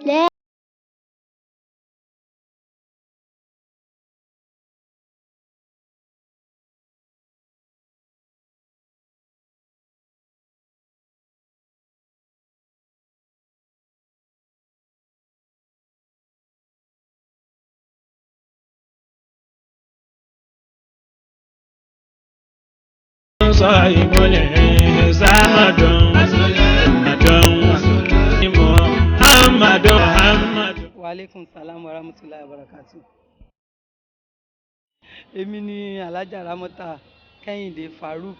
لا صاحب العز محمد محمد. Waaleykum salam wa rahmatulahi wa barakatu. Èmi ni Alhaja Ramota Kẹ́hìndé Farouk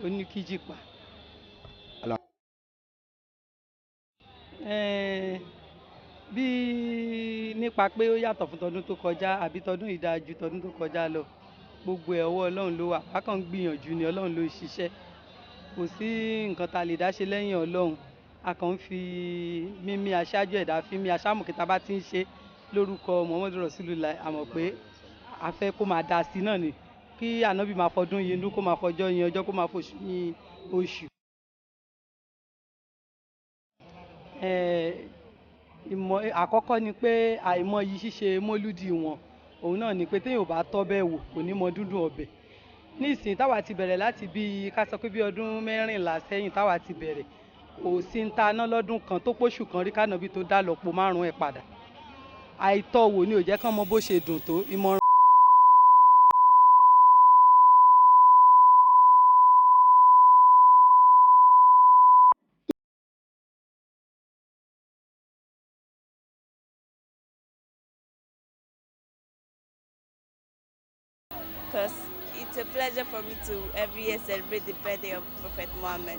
Oníkíjìpá. Bí nípa pé ó yàtọ̀ fún tọdún tó kọjá àbí tọdún yìí dáa ju tọdún tó kọjá lọ, gbogbo ẹ̀ ọwọ́ Ọlọ́run ló wà. A kàn ń gbìyànjú ni, Ọlọ́run ló ń ṣiṣẹ́. Kò sí nǹkan tá a lè dá ṣe lẹ́yìn Ọlọ́run. A kàn ń fi mímí aṣáájú ẹ̀dá fi mí aṣámùkí tá a bá ti ń ṣe lórúkọ Muhammadu Rasulullah. A mọ̀ pé a fẹ́ kó máa da sí náà ni, kí ànábì máa fọdún yìí inú, kó máa fọjọ́ yín ọjọ́, kó máa fòṣù yín oṣù. Ìmọ̀ àkọ́kọ́ ni pé àìmọyì ṣíṣe mólúdì wọn, òun náà ni pé téèyàn ò bá tọ́ bẹ́ẹ̀ wò kò ní mọ dúndùn ọbẹ̀. Nísìnyí táwa ti bẹ̀rẹ̀ láti bí ká sọ pé bí ọdún 14 sẹ́yìn táwa ti bẹ̀rẹ̀, kò sí ń ta ná lọ́dún kan tó póṣù kan rí kánàbí tó dá lọ́pọ̀ 5 ẹ̀ padà. Àìtọ́wò ni ò jẹ́ kán mọ bó ṣe dùn tó ìmọ̀ràn. Because it's a pleasure for me to every year celebrate the birthday of Prophet Muhammad.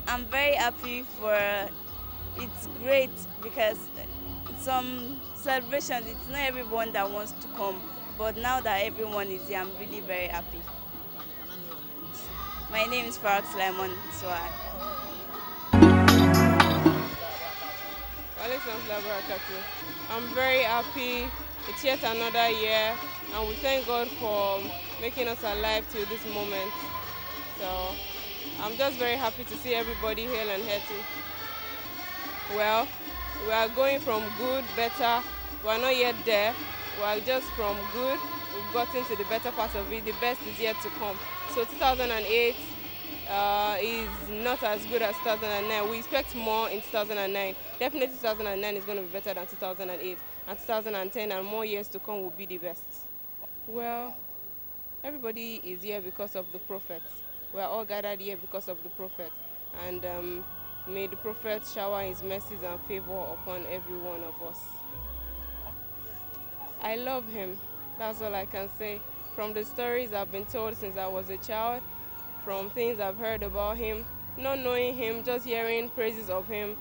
I'm very happy for it's great because some celebrations, it's not everyone that wants to come, but now that everyone is here, I'm really very happy. My name is Farag Sulaiman Suad. I'm very happy. It's yet another year, and we thank God for making us alive till this moment. So I'm just very happy to see everybody hale and healthy. Well, we are going from good, better. We are not yet there. We are just from good. We've gotten to the better part of it. The best is yet to come. So 2008 is not as good as 2009. We expect more in 2009. Definitely 2009 is going to be better than 2008. And 2010 and more years to come will be the best. Well, everybody is here because of the Prophet. We are all gathered here because of the Prophet. And may the Prophet shower his mercies and favor upon every one of us. I love him. That's all I can say. From the stories I've been told since I was a child, from things I've heard about him, not knowing him, just hearing praises of him,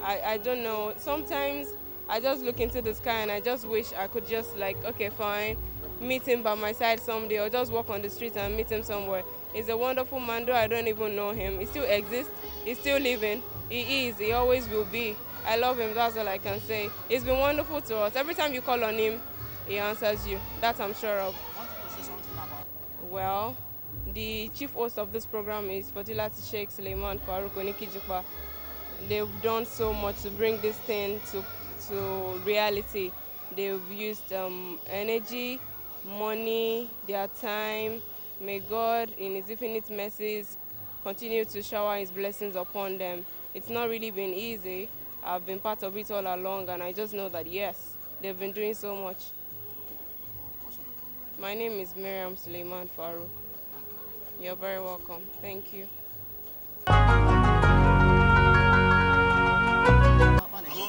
I don't know. Sometimes I just look into the sky and I just wish I could just like, okay, fine, meet him by my side someday, or just walk on the street and meet him somewhere. He's a wonderful man, though I don't even know him. He still exists, he's still living. He is, he always will be. I love him, that's all I can say. He's been wonderful to us. Every time you call on him, he answers you. That I'm sure of. Well, the chief host of this program is Fadilat Sheikh Suleiman Farouk Onikijipa. They've done so much to bring this thing to reality. They've used energy, money, their time. May God, in his infinite mercies, continue to shower his blessings upon them. It's not really been easy. I've been part of it all along, and I just know that, yes, they've been doing so much. My name is Miriam Suleiman Farouk. You're very welcome. Thank you.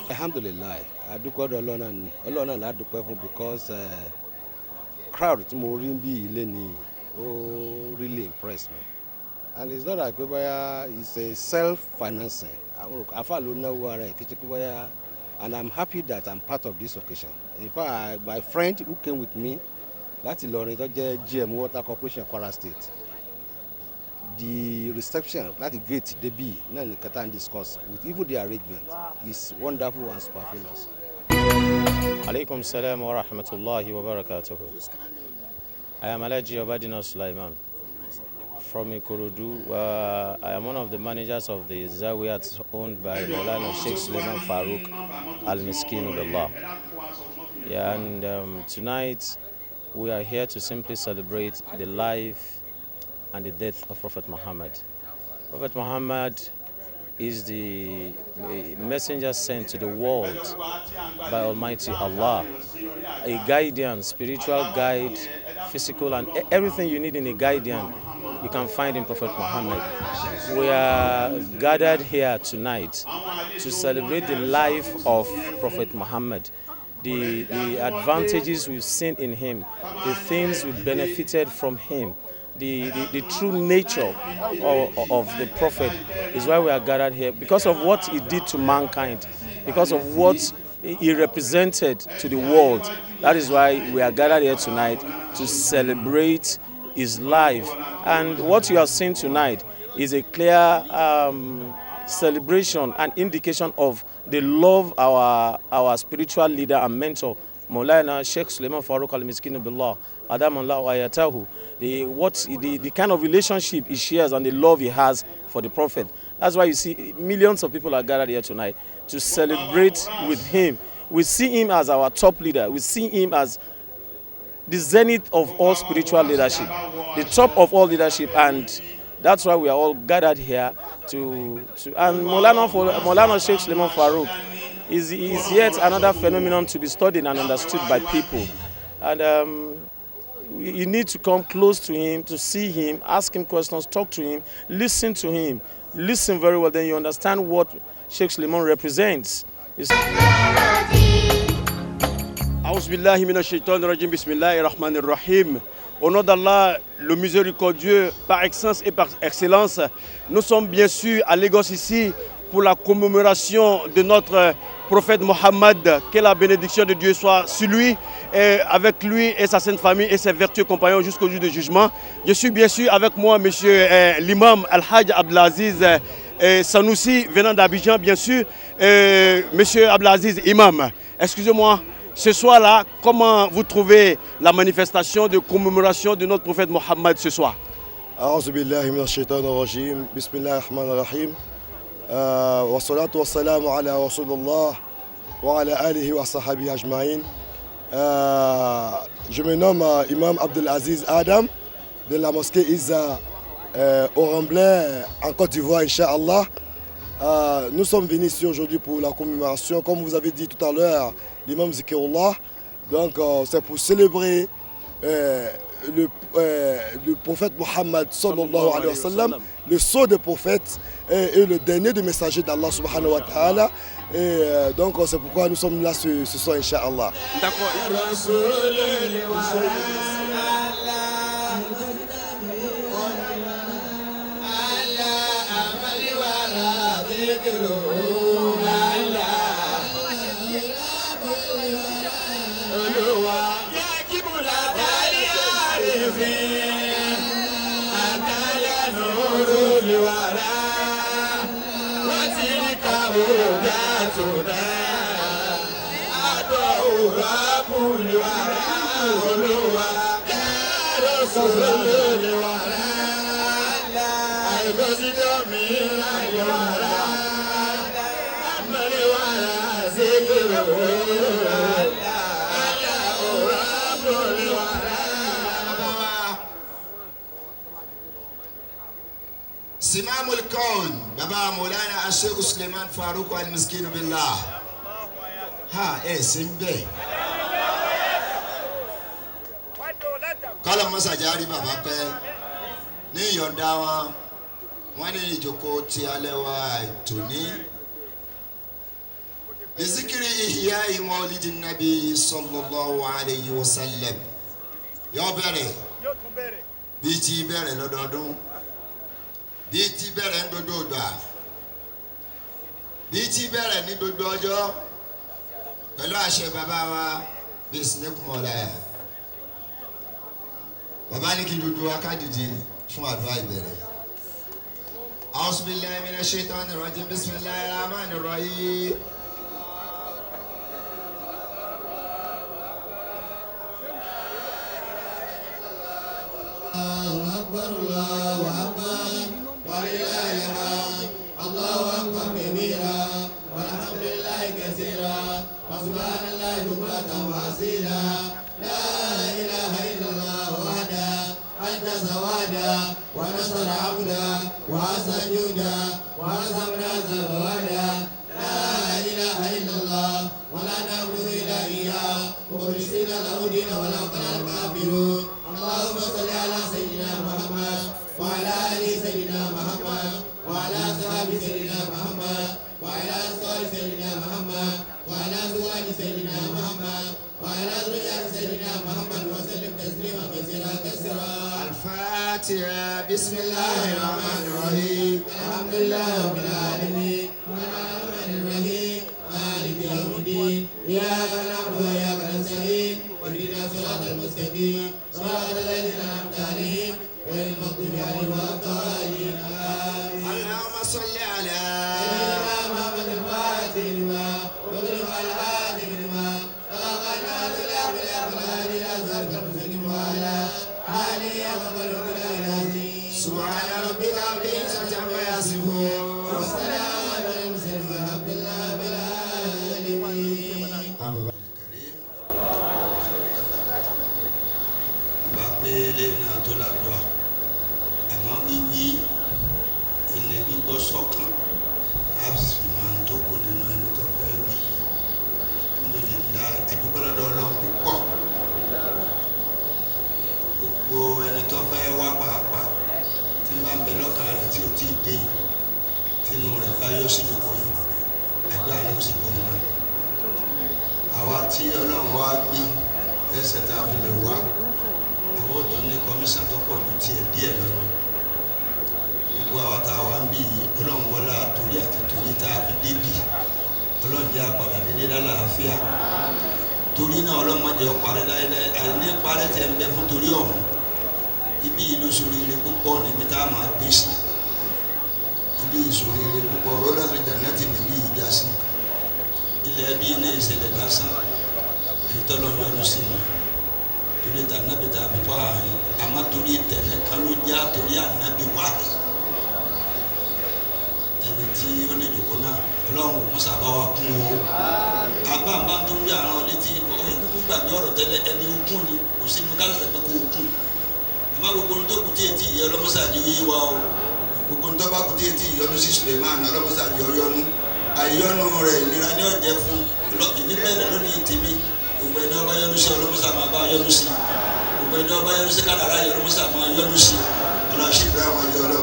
Alhamdulillah, I dúpẹ́ lọ́dọ̀ Ọlọ́run náà ni. Ọlọ́run náà la dúpẹ́ fún because crowd tí mo rí bí ilé ni ó really impress me. And it's not like pé bóyá it's a self-financing. Àfáà ló náwó ara ẹ̀ kí ṣe pé bóyá, and I'm happy that I'm part of this occasion. In fact, my friend who came with me láti Ìlọrin tó jẹ́ GM Water Corporation Kwara State, the reception láti gate débí náà ní kẹta and discuss with even the arrangement is wonderful and superfluous. Alaikum salam wa rahmatullahi wa barakatuhu. I am Alhaji Obadina Sulaiman from Ikorodu. I am one of the managers of the Zawiyat owned by Maulana Sheikh Suleiman Farouk Al-Miskin Billah. Yeah, and tonight we are here to simply celebrate the life and the death of Prophet Muhammad. Prophet Muhammad is the messenger sent to the world by Almighty Allah, a guardian, spiritual guide, physical, and everything you need in a guardian, you can find in Prophet Muhammad. We are gathered here tonight to celebrate the life of Prophet Muhammad, the advantages we've seen in him, the things we benefited from him, the true nature of the Prophet is why we are gathered here, because of what he did to mankind, because of what he represented to the world. That is why we are gathered here tonight to celebrate his life. And what you have seen tonight is a clear celebration and indication of the love our spiritual leader and mentor, Maulana Sheikh Suleiman Farouk Al-Miskin Billah, Adam Allah Ayatahu, the kind of relationship he shares and the love he has for the Prophet. That's why you see millions of people are gathered here tonight to celebrate with him. We see him as our top leader. We see him as the zenith of all spiritual leadership, the top of all leadership, and that's why we are all gathered here to and Maulana Sheikh Suleiman Farouk is yet another phenomenon to be studied and understood by people. And you need to come close to him, to see him, ask him questions, talk to him, listen to him. Listen very well, then you understand what Sheikh Suleiman represents. Au nom d'Allah, le miséricordieux par essence et par excellence, nous sommes bien sûr à Lagos ici pour la commémoration de notre prophète Mohammed. Que la bénédiction de Dieu soit sur lui, et avec lui et sa sainte famille et ses vertueux compagnons jusqu'au jour du jugement. Je suis bien sûr avec moi, monsieur l'imam Al-Hajj Abdelaziz Sanoussi, venant d'Abidjan, bien sûr. Monsieur Abdelaziz Imam, excusez-moi, ce soir-là, comment vous trouvez la manifestation de commémoration de notre prophète Mohammed ce soir? A'udhu billahi minash shaitanir rajim, bismillahir rahmanir rahim. Wassalatu wassalamu ala rasulullah wa ala alihi wa sahbihi ajma'in. Je me nomme Imam Abdelaziz Adam de la mosquée Isa au Remblai en Côte d'Ivoire, Inch'Allah. Nous sommes venus ici aujourd'hui pour la commémoration, comme vous avez dit tout à l'heure, l'imam Zikirullah. Donc c'est pour célébrer le prophète Mohammed sallallahu alayhi wa sallam, le sceau des prophètes et le dernier des messagers d'Allah subhanahu wa ta'ala. Et donc c'est pourquoi nous sommes là ce soir, Inch'Allah. D'accord. Simamul Kaun, Baba Maulana Sheikh Suleiman Farouk Al-Miskin Billah. Ha, simbe. Kọ́lọ̀ mọ́sàjárì bàbá pẹ́ ní ìyọ̀ǹda wọn, wọ́n ní ìjókòó ti alẹ́ wa tòní. Bizikiri ihya maulidi nabi sallallahu alayhi wa sallam. Yóò bẹ̀rẹ̀ bí ti bẹ̀rẹ̀ lọ́dọọdún, bí ti bẹ̀rẹ̀ ní gbogbo ìgbà, bí ti bẹ̀rẹ̀ ní gbogbo ọjọ́, pẹ̀lú àṣẹ bàbá wa bísíníkùmọ̀láyà. Bàbá ní kí gbogbo wa ká dìde fún àdúrà ìbẹ̀rẹ̀. A'udhu billahi minash shaitanir rajim, bismillahir rahmanir rahim. Allahu akbar, Allahu akbar. نصر عبدا وعز جندا وعزم ناس فوعدا. لا إله إلا الله ولا نعبد إلا إياه مخلصين له الدين ولو كره الكافرون. اللهم صل على سيدنا محمد وعلى آل سيدنا محمد وعلى أصحاب سيدنا محمد وعلى أنصار سيدنا محمد وعلى أزواج سيدنا محمد وعلى ذرية سيدنا محمد وسلم تسليما كثيرا كثيرا. الفاتحة. بسم الله الرحمن الرحيم. الحمد لله رب العالمين الرحمن الرحيم مالك يوم الدين إياك نعبد وإياك نستعين اهدنا الصراط المستقيم صراط الذين أنعمت عليهم غير المغضوب عليهم ولا الضالين. آمين. اللهم صل على سيدنا محمد الفاتح لما أغلق الهاتف لما سبق الناس المستقيم وعلى آله وصحبه العظيم. سبحان ربك رب العزة عما يصفون وسلام على المرسلين والحمد لله رب العالمين. Bá pé lẹ́yìn náà tó ládùá àmọ́ wíwí ilẹ̀ gbígbọ́ sọ́kàn á sì máa ń tó kò nínú ẹni tó fẹ́ wí. Alhamdulillah, adúpẹ́ lọ́dọ̀ Ọlọ́run púpọ̀. Gbogbo ẹni tó fẹ́ wá pàápàá tí ń bá ń bẹ lọ́kàn rẹ̀ tí ò tí ì dé yìí tínú rẹ̀ bá yọ sí ìdókòwò yìí àdúrà ló sì bọ̀ wọn. Àwa tí Ọlọ́run wá gbé lẹ́sẹ̀ tá a fi lè wá àwọn ò tún ní kọmíṣán tó pọ̀ ju tiẹ̀ díẹ̀ lọ ni. Gbogbo àwa tá a wà ń bì yìí Ọlọ́run wọlá torí àti torí tá a fi débí Ọlọ́run jẹ́ apàdà délé lálàáfíà. Torí náà Ọlọ́run má jẹ́ ó parẹ́ láéláé àìní parẹ́ tẹ̀ ń bẹ fún torí ọ̀hún. Ibi ìlú soríire púpọ̀ níbi tá a máa gbé sí. Ibi ìsoríire púpọ̀ rọ́lẹ́sì jàǹdàtì níbí ìjà sí. Ilẹ̀ bí iná ìṣẹ̀lẹ̀ lásán èyí tọ́lọ́ yọ́nú sí mi. Torí tànàbí tá a fi wá àyìn àmọ́ torí tẹ̀lé kan ló já torí ànábì wá. Ẹni tí ó ní ìjòkó náà Ọlọ́run ò mọ́sà bá wa kún o. Àbáǹbá tó ń gbé àwọn létí ọ̀hún kúkú gbàgbé ọ̀rọ̀ tẹ́lẹ̀ ẹni ó kún ni kò sínú kálíṣẹ̀ pé kó o kún. Àmọ́ gbogbo ohun tó kù tí etí ìyá ọlọ́mọ́sà jẹ́ oyé wa o. Gbogbo ohun tó bá kù tí etí ìyọnu sí Suleiman ọlọ́mọ́sà jẹ́ ọyọnu. Àìyọnu rẹ̀ ìnira ní ọ̀jẹ̀ fún ìní bẹ̀rẹ̀ lónìí tèmi. Gbogbo ẹni ọba yọ́nú sí ọlọ́mọ́sà máa bá yọ́nú sí. Gbogbo ẹni ọba yọ́nú sí kádàrá ọlọ́mọ́sà máa yọ́nú sí. Ọlọ́run ṣì bẹ́ẹ̀ wọn jọ lọ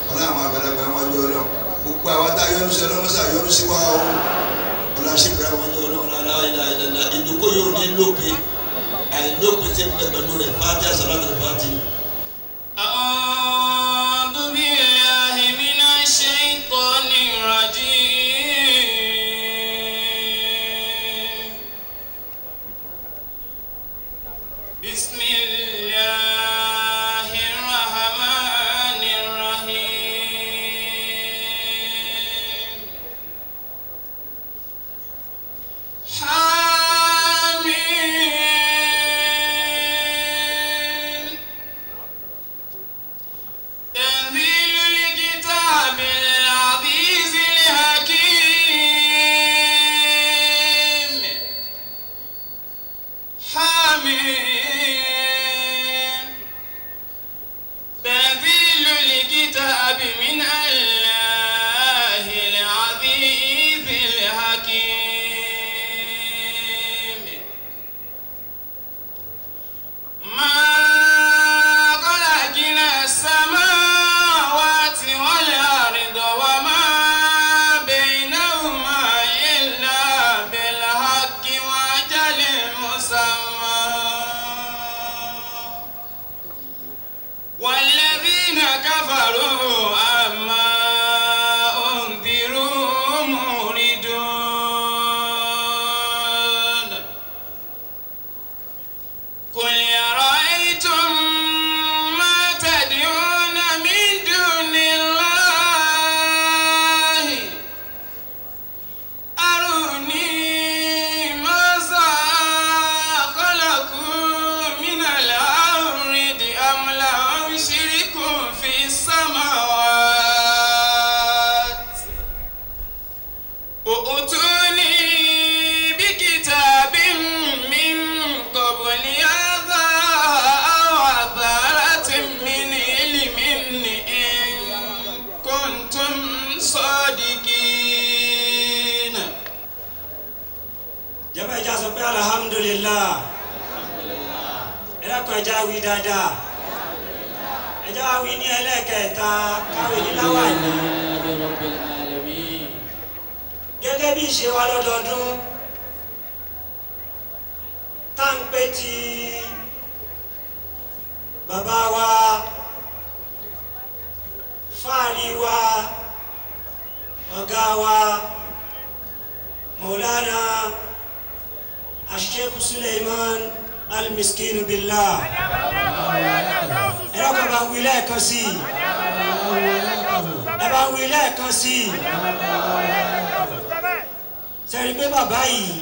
ọlọ́run àwọn àgbàlagbà wọn jọ lọ gbogbo àwa tá a yọ́nú sí ọlọ́mọ́sà yọ́nú sí wa o. Ọlọ́run ṣì bẹ́ẹ̀ wọn jọ lọ. Ọlọ́run ìdókòwò yóò ní lópin àìlópin tí ń bẹ pẹ̀lú rẹ̀ fàájì àsàlátù fàájì. أعوذ بالله من الشيطان الرجيم. بسم الله الرحمن الرحيم. حميم. Ẹ̀dàkọ̀ ẹja sọ pé alhamdulillah. Ẹ̀dàkọ̀ ẹja wí dáadáa. Ẹja wí ní ẹlẹ́kẹta káwé ní láwàní. Gẹ́gẹ́ bí ìṣe wa lọ́dọọdún, tá ń pè ti bàbá wa, fáàrí wa, ọ̀gá wa, Maulana Sheikh Suleiman Al-Miskin Billah. Ẹ lọ́kọ̀ bá ń wí lẹ́ẹ̀kan sí i. Ẹ bá ń wí lẹ́ẹ̀kan sí i. Sẹ́ni pé bàbá yìí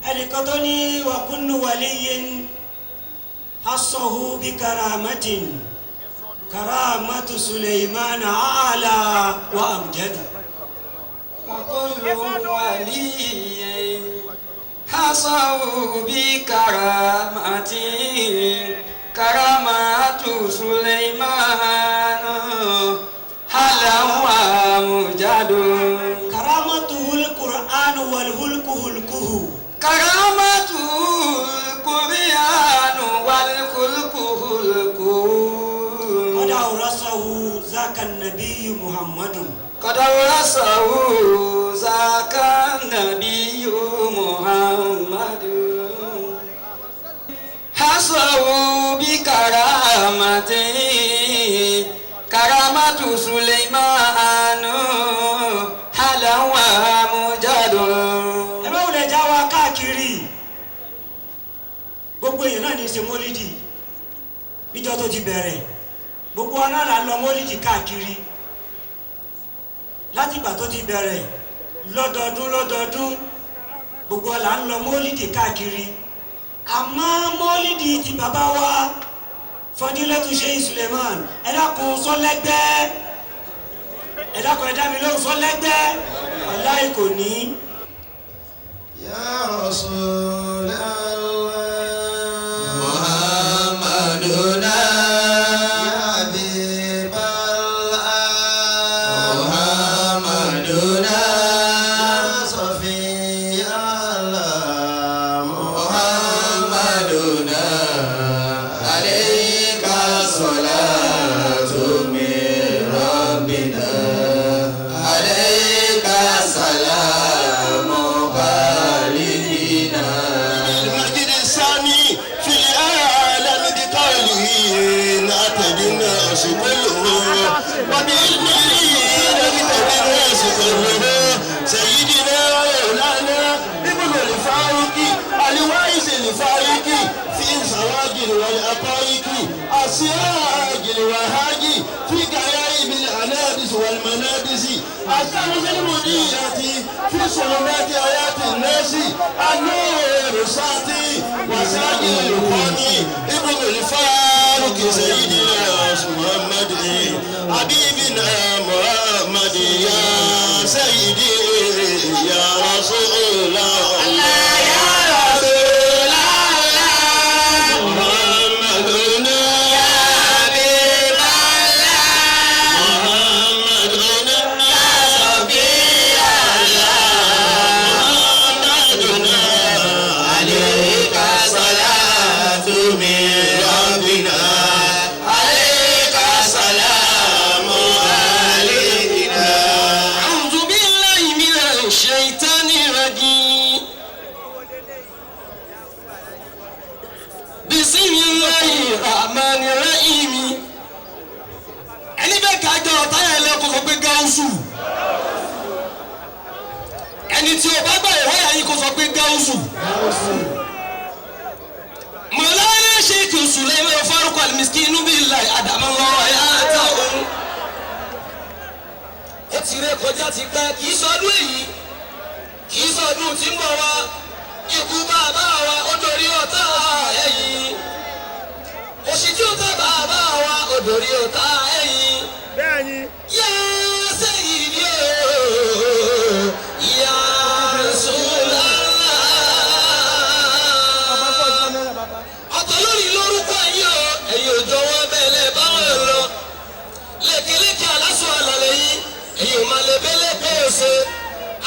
ẹnìkan tó ní wa kullu waliyyin hassahu bi karamatin karamatu Suleiman a'la wa amjadu. Wa kullu waliyyin hassahu bi karamatin karamatu Suleiman a'la wa amjadu. Karamatuhul Qur'an wal hulku hulkuhu. Karamatul Qur'an wal hulku hulkuhu. Qad awrasahu zaka an-nabiyyu Muhammadun. Qad awrasahu zaka an-nabiyyu Muhammadun. Hasahu bi karamati karamatu Suleiman halawa mujadun. Ẹ bá wulẹ̀ já wa káàkiri, gbogbo èèyàn náà ní í ṣe mólídì níjọ́ tó ti bẹ̀rẹ̀, gbogbo wa náà là ń lọ mólídì káàkiri láti ìgbà tó ti bẹ̀rẹ̀ lọ́dọọdún lọ́dọọdún, gbogbo wa là ń lọ mólídì káàkiri. Àmọ́ mólídì ti bàbá wa Fadilatu Sheikh Suleiman, ẹ dákun sọ́lẹ́gbẹ́, ẹ dákun ẹ dá mi lóhùn sọ́lẹ́gbẹ́, wàláhì kò ní. Ya Rasulallah Muhammaduna Ya Habiballah Muhammaduna Ya Safiyallah Muhammaduna alayka salatu min rabbina alayka salamu khalidina. المسجد الثاني في العالم بقوله نعتدي الناس كلهم وبإذنه نقتدي الناس كلهم. سيدنا مولانا ابن الفاروق الوائز الفاروق في الزواج والعطائق السراج الوهاج في كيائب الأنادس والمنادس الشمس المضيئة في ظلمات آيات الناس النور الساطع وساجد القوم ابن الفاروق سيدنا محمد حبيبنا محمد يا سيدي يا رسول الله يا رسول الله محمدنا يا حبيب الله محمدنا يا صفي الله محمدنا عليك صلاة من ربنا عليك سلام علينا. أعوذ بالله من الشيطان الرجيم. بسم الله الرحمن الرحيم. Ẹni bẹ́ẹ̀ ká jọ ọ̀tá yẹn lẹ́kọ̀ọ́ sọ pé gáúsù. Ẹni tí o bá gbà ìwáyà yìí kó sọ pé gáúsù. Mọ̀lára Sheikh Suleiman Faruq Al-Miskin Billahi Adamallahu hayatahu. Ó ti ré kọjá ti pẹ́, kì í sọdún èyí, kì í sọdún tí ń bọ̀ wá. Ikú bàbá wa ó dorí ọ̀tá ẹ̀yìn. Òṣì tí ó tẹ́ bàbá wa ó dorí ọ̀tá ẹ̀yìn. Bẹ́ẹ̀ni. Yá Sayyidi o, ya Rasulallah. Ọ̀tọ̀ lórí lórúkọ yìí o, ẹ̀yin ò jọ̀wọ́ bẹ́ẹ̀ lẹ́ báwọn lọ. Lékeleke aláṣọ àlàlẹ́ yìí, ẹ̀yin ò máa lè bẹ́lẹ̀ pé o ṣe.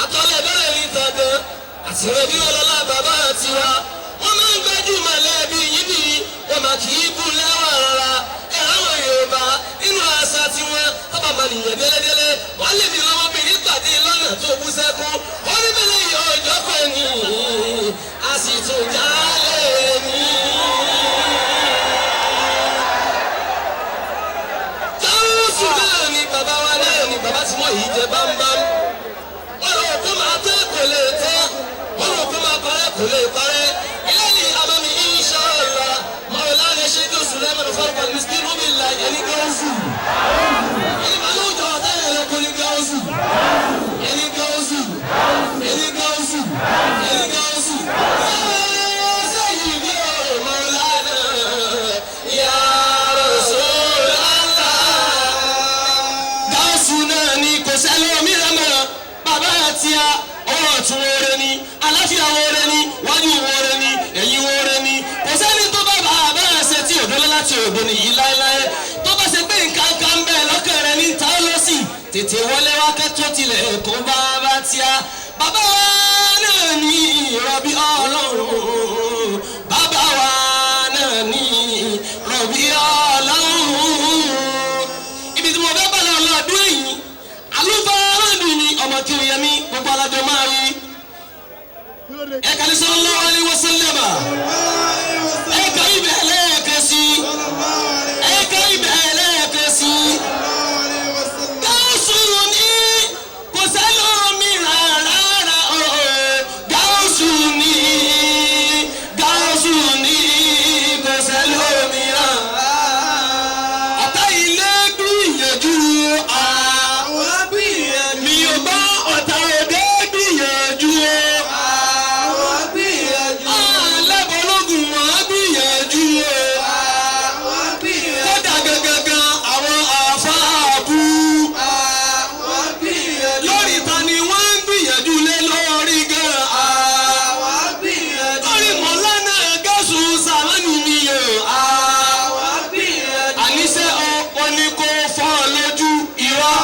Àtọ́lẹ̀ bẹ́rẹ̀ ní tàgán àtìrẹ́bí ọlọ́lá bàbá tiwa. Wọ́n máa ń gbajúmọ̀ lẹ́ẹ̀bí yìí ni wọ́n máa kì í bú lẹ́wọ̀n rárá. Ẹ̀ráwọ̀ Yorùbá nínú àṣà tiwọn ọba mànìyàn délẹ́délẹ́ wọ́n lè ní ọmọbìnrin pàdé lọ́nà tó bú sẹ́kún. Ó ní bẹ́lẹ̀ yìí ọjọ́ pẹ̀ ní a sì tún jálè ní. Gáúsù náà ni bàbá wa náà ni bàbá tí wọ́n yìí jẹ bámbám. Wọ́n rò kó máa tẹ́ kò lè tẹ́, wọ́n rò kó máa parẹ́ kò lè parẹ́. Eléyìí amami inshallah Maulana Sheikh Sulaiman Faruq al-Miskin billah ẹni gáúsù. Ẹni máa ló jọ ọ̀tá yẹn lọ́kọ́ ní gáúsù. Ẹni gáúsù. Ẹni gáúsù. Ẹni gáúsù. Sayyidi Maulana ya Rasulallah. Gáúsù náà ni kò sẹ́lẹ̀ mìíràn mọ́. Bàbá àti a ọwọ́ ọ̀tún oore ni, àlàáfíà oore ni, wájú oore ni, ẹ̀yìn oore ni. Kò sẹ́ni tó bá bàbá ṣe tí òdòlá láti òdo nìyí láéláé. Tó bá ṣe pé nǹkan kan bẹ́ẹ̀ lọ́kàn rẹ̀ ní ta ó lọ sí. Tètè wọlé wá kẹ́tọ́ tilẹ̀ kó bàbá tí a. Bàbá wa náà ní ìrọ̀bí Ọlọ́run. Bàbá wa náà ní ìrọ̀bí Ọlọ́run. Ibi tí mo fẹ́ bá lọ lọ́dún yìí, àlùfáà arábìnrin ni ọmọ kiri yẹmi gbogbo alájọ máa rí. Ẹ kàlí sallallahu alaihi wasallam. Ẹ kàlí bẹ́ẹ̀ lẹ́ẹ̀kan sí. Ẹ kàlí bẹ́ẹ̀ lẹ́ẹ̀kan sí. Gáúsù ní kò sẹ́lómi rárá o. Gáúsù ní Gáúsù ní kò sẹ́lómi rárá. Ọ̀tá ilé gbìyànjú àwọn gbìyànjú. Mi ò gbọ́ ọ̀tá òde gbìyànjú o. Àwọn gbìyànjú. Alábọ̀lógún wọn gbìyànjú o. Àwọn gbìyànjú. Kódà gangan àwọn àfáàbù. Àwọn gbìyànjú. Lórí ta ni wọ́n ń gbìyànjú lé lórí gan. Àwọn gbìyànjú. Lórí Mọ̀lánà Gáúsù Sàmánì mi o. Àwọn gbìyànjú. Àníṣe ọ ní kó fọ́ ọ lójú irọ́.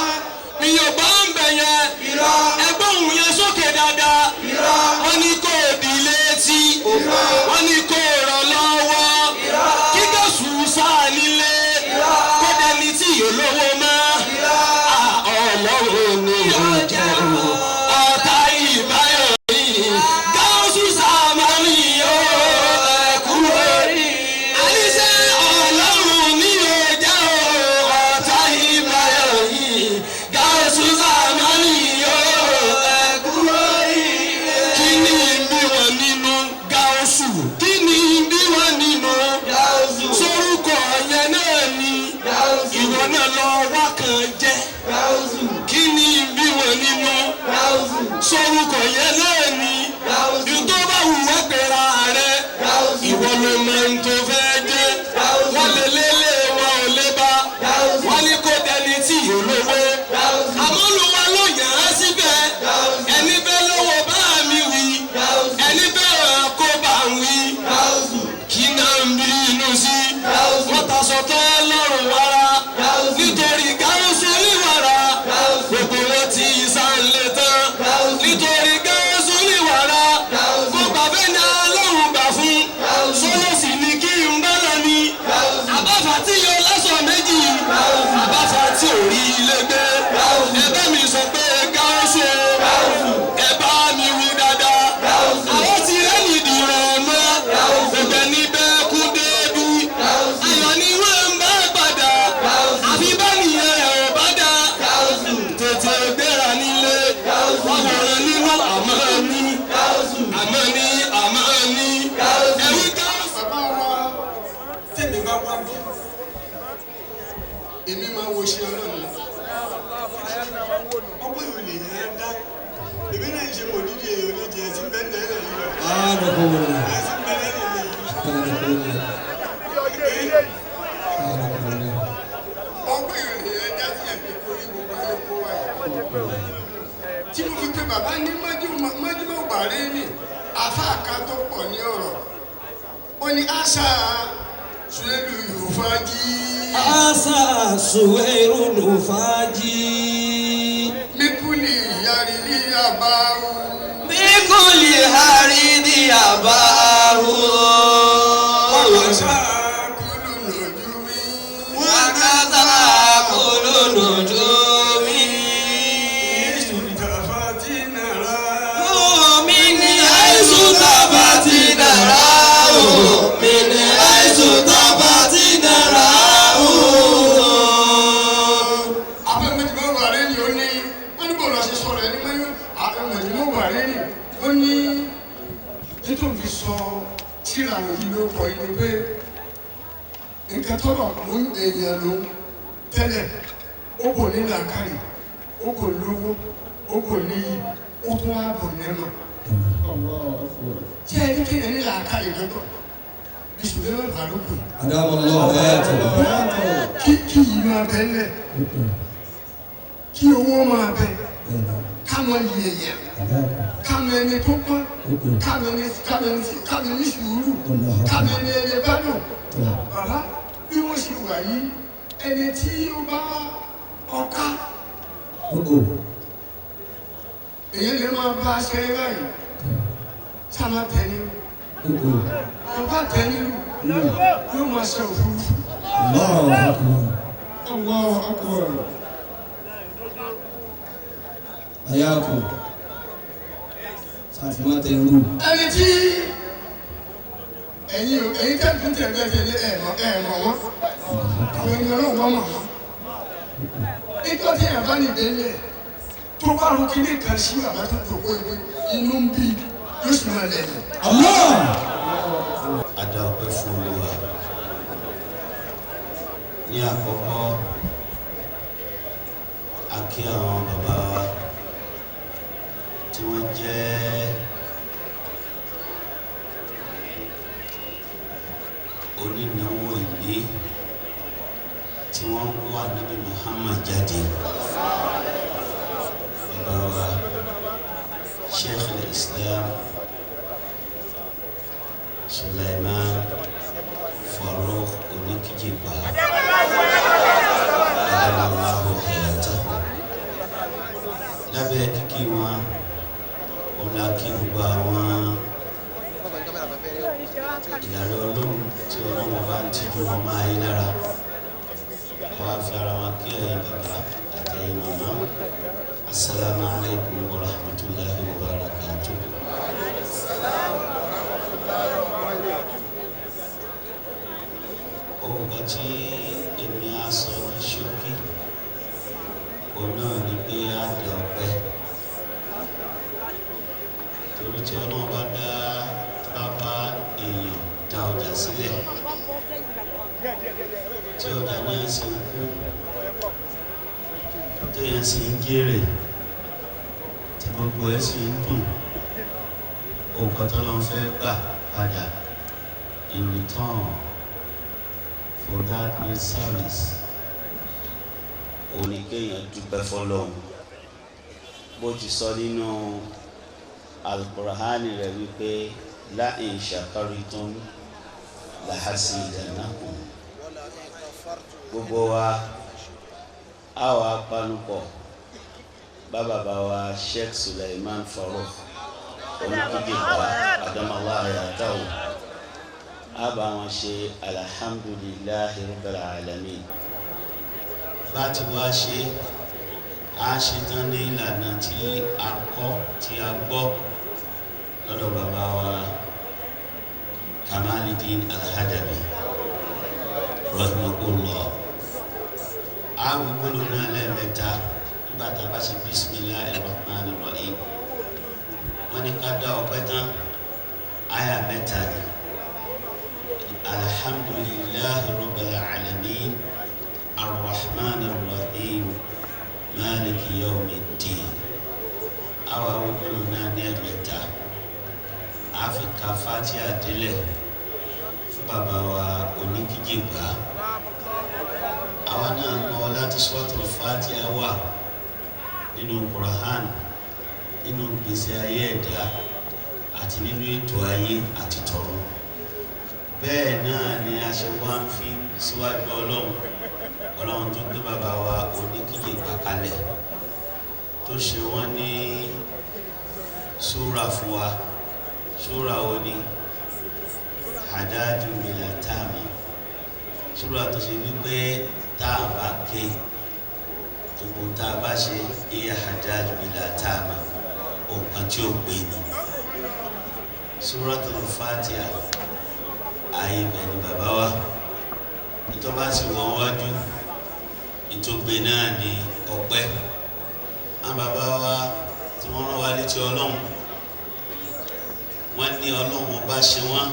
Mi ò bá ń bẹ̀ yẹn. Irọ́. Ẹgbẹ́ òun yẹn sókè dáadáa. Irọ́. Wọ́n ní kó di létí. Irọ́. Wọ́n ní kó ràn lọ́wọ́. Irọ́. Kí Gáúsù sáà nílé. Irọ́. Kó dẹni tí yóò lówó mọ́. Irọ́. Ọlọ́run ni yóò jẹ́ o. Ọ̀tá ìbáyọ̀ yìí. Gáúsù Sàmánì yóò ẹ̀kú orí. Àníṣe Ọlọ́run ni yóò jẹ́ o. Ọ̀tá ìbáyọ̀ yìí. Gáúsù Sàmánì yóò ẹ̀kú orí. Kí ni bí wọn nínú Gáúsù? Kí ni bí wọn nínú Gáúsù? Sórúkọ yẹn náà ni Gáúsù. Ìwọ náà lọ wá kan jẹ́ Gáúsù. Kí ni bí wọn nínú Gáúsù? Sórúkọ yẹn náà ni Gáúsù. Tó bá wù wá pera rẹ̀ Gáúsù. Ìwọ ló mọ ohun tó fẹ́ jẹ́ Gáúsù. Wọ́n lè lélẹ̀ wọn ò lè bá Gáúsù. Wọ́n ní kó dẹni tí yóò lówó Gáúsù. Àmọ́ Olúwa ló yàn án síbẹ̀ Gáúsù. Ẹni bẹ́ẹ̀ lówó bá mi wí Gáúsù. Ẹni bẹ́ẹ̀ kó bá ń wí Gáúsù. Kí náà ń bí inú sí Gáúsù. Wọ́n ta sọ tán lọ́rùn wàrà Gáúsù. Nítorí Gáúsù níwàrà Gáúsù. Gbogbo wọn ti sá ń lé tán Gáúsù. Nítorí Gáúsù níwàrà Gáúsù. Mo gbà bẹ́ẹ̀ ni Ọlọ́run gbà fún Gáúsù. Sọ́lọ́sì ni kí n bá lọ ni Gáúsù. Àbáfà tí yóò lásọ̀ méjì Gáúsù. Àbáfà tí ò rí ilé gbé Gáúsù. Ẹ bá mi sọ pé Gáúsù Gáúsù. Ẹ bá mi wí dáadáa Gáúsù. Àwọn tí rẹ́ni dìrọ̀ mọ́ Gáúsù. Gbogbo ẹni bẹ́ẹ̀ kú débi Gáúsù. Ayọ̀ ni wọ́n ń bá padà Gáúsù. Àfi bá nìyẹn ò bá dá Gáúsù. Tètè gbéra nílé Gáúsù. Wọ́n wòran nínú àmọ́ ní Gáúsù. Àmọ́ ní àmọ́ ní Gáúsù. Ẹ̀rí Gáúsù. Bàbá wa tèmi bá wá bí èmi máa wo ṣe Ọlọ́run ọgbọ́n ìwé lè yẹn dá èmi náà ń ṣe mọ̀ dídí èèyàn oníjẹ tí bẹ́ẹ̀ lẹ́yìn lọ àti bẹ́ẹ̀ lẹ́yìn mi yìí. Ọgbọ́n ìwé lè yẹn dá sí ẹ̀mí kórìí gbogbo ayé kó wáyé tí mo fi pe bàbá ní mọ́júmọ́ bàárẹ̀ ní àfáà kan tó pọ̀ ní ọ̀rọ̀ ó ní àṣà Suwairu Lufaji. Àṣà Suwairu Lufaji. Mípúlì yàrá ní أباه بكل حريد أباه وكسى كل نجوم وكسى كل نجوم من حيث طفت نراه من حيث طفت نراه. Abẹ́ Mẹ́jìmọ́ wà lẹ́yìn ó ní wọ́n ní bọ́ọ̀lù àṣẹ sọ̀rọ̀ ẹni mẹ́yìn abẹ́ Mẹ́jìmọ́ wà lẹ́yìn ó ní nítorí fi sọ tíra yìí ló kọ yìí ni pé nǹkan tọ́lọ̀ ló ń èèyàn ló ń tẹ́lẹ̀ ó kò ní làákàyè ó kò lówó ó kò níyì ó tún wá bò nẹ́mà. Tí ẹ ní kéèyàn ní làákàyè lọ́tọ̀ ìṣòro náà bá ló pè. Kí kí yìí máa bẹ lẹ̀ kí owó máa bẹ káwọn yẹ̀yẹ̀ káwọn ẹni tó pọ́n káwọn ẹni káwọn ẹni sùúrù káwọn ẹni ẹni bá lò. Bàbá bí wọ́n ṣe wà yìí ẹni tí ó bá ọká èyí lè máa bá a ṣe báyìí sábà tẹ̀lé bàbá tẹ̀lé yóò máa ṣe òfurufú. Allahu akbar. Ayako sàtìmọ́ tẹ rú. Ẹni tí ẹ̀yin ẹ̀yin tẹ́kùn tẹ̀lé tẹ̀lé ẹ̀mọ̀ ẹ̀mọ̀ wọn àwọn ènìyàn náà wọ́n mọ̀ wọn. Nígbà tí èèyàn bá ní ìdílé tó bá rú kíní kan sí bàbá tó tó kó ìwé inú ń bí yóò sì máa lẹ̀. A dá ọpẹ́ fún Olúwa. Ní àkọ́kọ́, a kí àwọn bàbá wa tí wọ́n jẹ́ onínáwó ìní tí wọ́n kó Ànábì Muhammad jáde. Bàbá wa Sheikh al-Islam Sulaiman Farouk Onikijipa Adamallahu hayatahu. Lábẹ́ kíkí wọn, òun la kí gbogbo àwọn ìlànà Ọlọ́run tí Ọlọ́run bá ń tijú wọn máa yí lára. Wọ́n á fi ara wọn kí ẹ̀yin bàbá àti ẹ̀yin màmá. Assalamu alaikum wa rahmatullahi wa barakatuh. Ohun kan tí èmi á sọ ní ṣókí, òun náà ni pé á dá ọpẹ́. Torí tí Ọlọ́run bá dá bá èèyàn dá ọjà sílẹ̀, tí ọjà náà sì ń kú, téèyàn sì ń jèrè, tí gbogbo ẹ̀ sì ń dùn, ohun kan tọ́lọ́run fẹ́ gbà padà in return for that great service, òun ni kéèyàn dúpẹ́ fọ́lọ́run. Bó ti sọ nínú Al-Qur'ani rẹ̀ wípé la in shakartum la azidannakum. Gbogbo wa a wà panupọ̀ bá bàbá wa Sheikh Sulaiman Farouk Onikijipa Adamallahu hayatahu, a bá wọn ṣe alhamdulillahi rabbil alamin. Bá ti wá ṣe a ṣe tán ní ìlànà tí a kọ́ tí a gbọ́ lọ́dọ̀ bàbá wa Kamaludin Al-Hadabi rahimahullah. A gbogbo náà lẹ́ẹ̀mẹ́ta nígbà tá a bá ṣe bismillahir rahmanir rahim. Wọ́n ní ká dá ọpẹ́ tán, àyà mẹ́ta ni. Alhamdulillahi rabbil alamin arrahmanir rahim maliki yawmiddin. Àwa gbogbo náà ní ẹ̀mẹ́ta. A fi ka Fatiha délẹ̀ fún bàbá wa Oníkíjìpá. Àwa náà mọ láti Suratul Fatiha wà nínú Qur'an, nínú gbèsè ayé ẹ̀dá àti nínú ètò ayé àti tọ̀run. Bẹ́ẹ̀ náà ni a ṣe wá ń fi síwájú Ọlọ́run, Ọlọ́run tó gbé bàbá wa Oníkíjìpá kalẹ̀, tó ṣe wọ́n ní súra fún wa. Súra wo ni? Hadaju bilatami. Súra tó ṣe wípé tá a bá ké, gbogbo tá a bá ṣe iya hadaju bilatama, òǹkan tí ó pè ní. Suratul Fatiha, ààyè ibẹ̀ ni bàbá wa. Ìtọ́ bá sì wọ́n wájú, ìtògbè náà ni ọpẹ́. Àwọn bàbá wa tí wọ́n rán wa létí Ọlọ́run, wọ́n ní Ọlọ́run ọba ṣe wọ́n.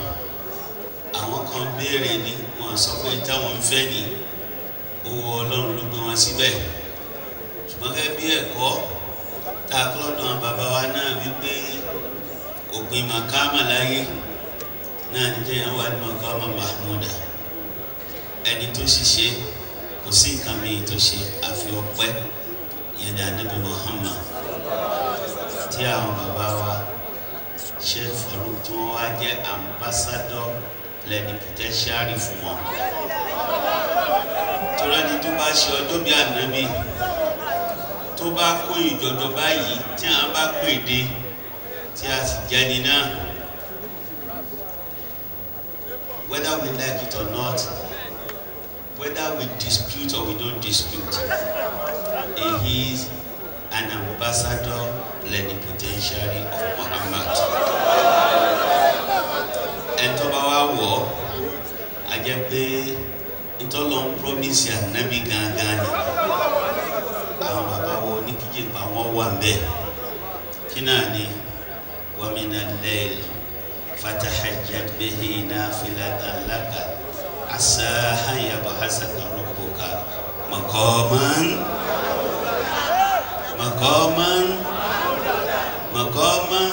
Àwọn kan béèrè ni wọ́n sọ pé táwọn ń fẹ́ ni, owó Ọlọ́run ló gbé wọn síbẹ̀. Ṣùgbọ́n gẹ́gẹ́ bí ẹ̀kọ́ tá a kọ́ lọ́dọ̀ àwọn bàbá wa náà wípé òpin màkàmà láyé náà ní kéèyàn wà ní màkàmà Mahmuda. Ẹni tó ṣiṣẹ́ kò sí nǹkan mìíràn tó ṣe àfi ọpẹ́, ìyẹn ní Ànábì Muhammad tí àwọn bàbá wa Sheikh Farouk tí wọ́n wá jẹ́ ambassador plenipotentiary fún wọn. Torí ẹni tó bá ṣe ọjọ́ bí Ànábì tó bá kó ìjọjọ báyìí tí àwọn bá pè dé tí a sì jẹ́ni náà, whether we like it or not, whether we dispute or we don't dispute, he is an ambassador plenipotentiary of Muhammad. Ẹni tó bá wá wọ̀ ọ́, a jẹ́ pé ntọ́lọ́ ń promise Ànábì gangan ni. Àwọn bàbá wo ní kíjìpá wọn wà bẹ́ẹ̀. Kí náà ni? Wa mina al-layl fatahajjad bihi nafilatan laka asa an yab'athaka rabbuka maqaman maqaman maqaman.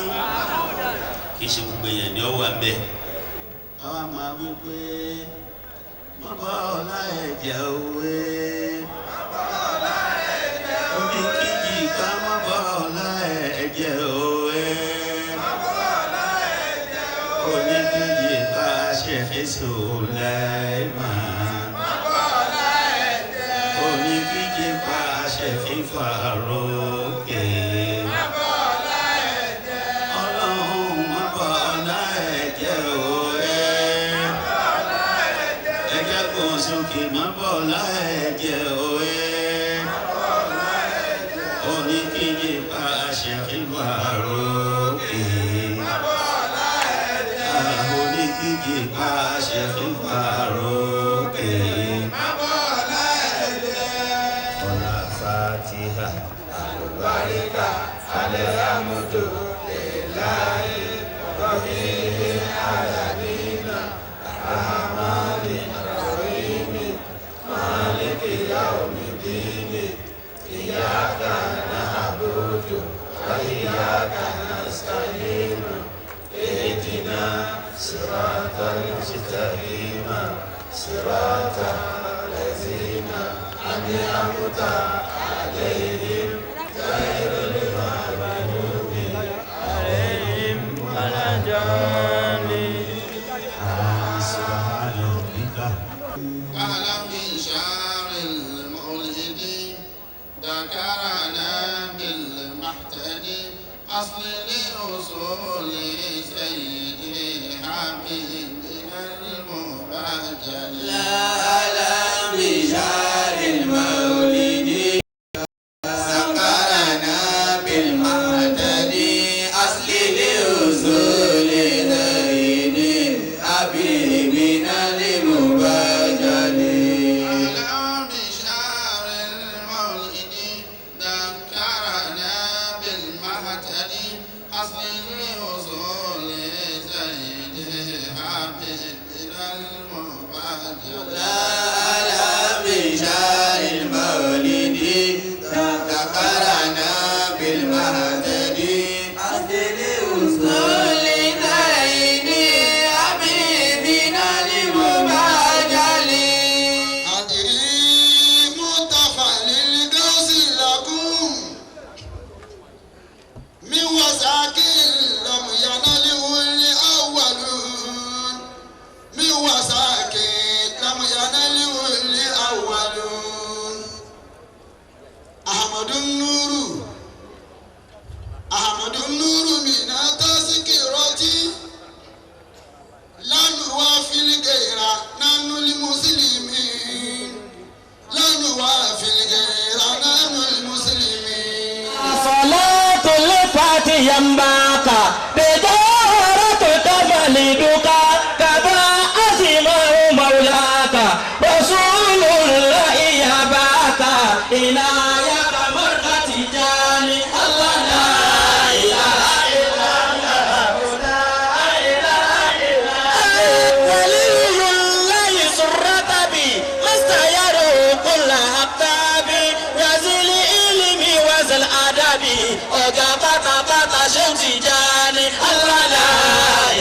Kì í ṣe gbogbo èèyàn ni ó wà bẹ́ẹ̀. Àwa máa wí pé bàbá ọlá ẹ̀jẹ̀ òwe. Oníkìjì ká má bá ọlá ẹ̀jẹ̀ òwe. Oníkìjì ká ṣe fèsò láìmọ̀. Oníkìjì ká ṣe fífà rókè. Ọlọ́run má bá ọlá ẹ̀jẹ̀ òwe. Ẹ̀jẹ̀ kò sókè má bá ọlá ẹ̀jẹ̀ òwe. Oníkìjì ká ṣe fífà rókè. Oníkìjì ká ṣe fífà rókè. Ọlá Fatiha. Àlùbáríkà alhamdulillahi rabbil alamin arrahmani arrahim maliki yawmiddin iyyaka na'budu wa iyyaka nasta'in ihdina siratal mustaqim siratal ladzina an'amta alayhim ghayril maghdubi alayhim waladdallin. Subhana rabbika. أهلا بشهر المولد ذكرنا بالمحتد أصل لأصول سيدي حبيبنا المبجل. لا أهلا بشهر المولد ذكرنا بالمهتد أصل لأصول سيدي حبيبنا المبجل. أهلا بشهر المولد ذكرنا بالمهتد أصل لأصول سيدي حبيبنا المبجل. لا أهلا بشهر المولد ذكرنا بالمهتد أصل لأصول سيدي حبيبنا المبجل. أدري متفى للغوث لكم من وساكن لم ينله الأولون من وساكن لم ينله الأولون. أحمد النور أحمد النور من ينباك بجوهرة كمالك كما أزمه مولاك رسول الله يباك إلى مرة تجاني الله لا إله إلا الله لا إله إلا الله ولي الله سرة بي مستير كل أقطاب وزل علمي وزل أدبي ọ̀gá pátápátá ṣé ń Tijani Allah la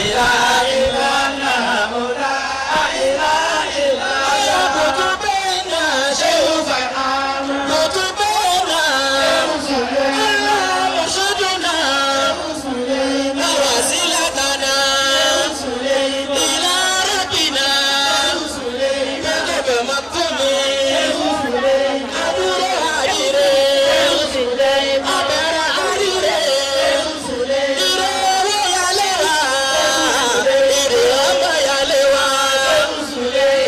ilaha illallah la ilaha illallah. Kòtò bẹ́ẹ̀ náà ṣé ó fà kòtò bẹ́ẹ̀ náà mọ̀ṣúdùnà wasilatana ila rabbina gẹ́gẹ́ mọ́tòmí adúró àríre abẹ́rẹ́ àríre ìrọ̀rẹ́ yálé wa ìrè ọmọ yálé wa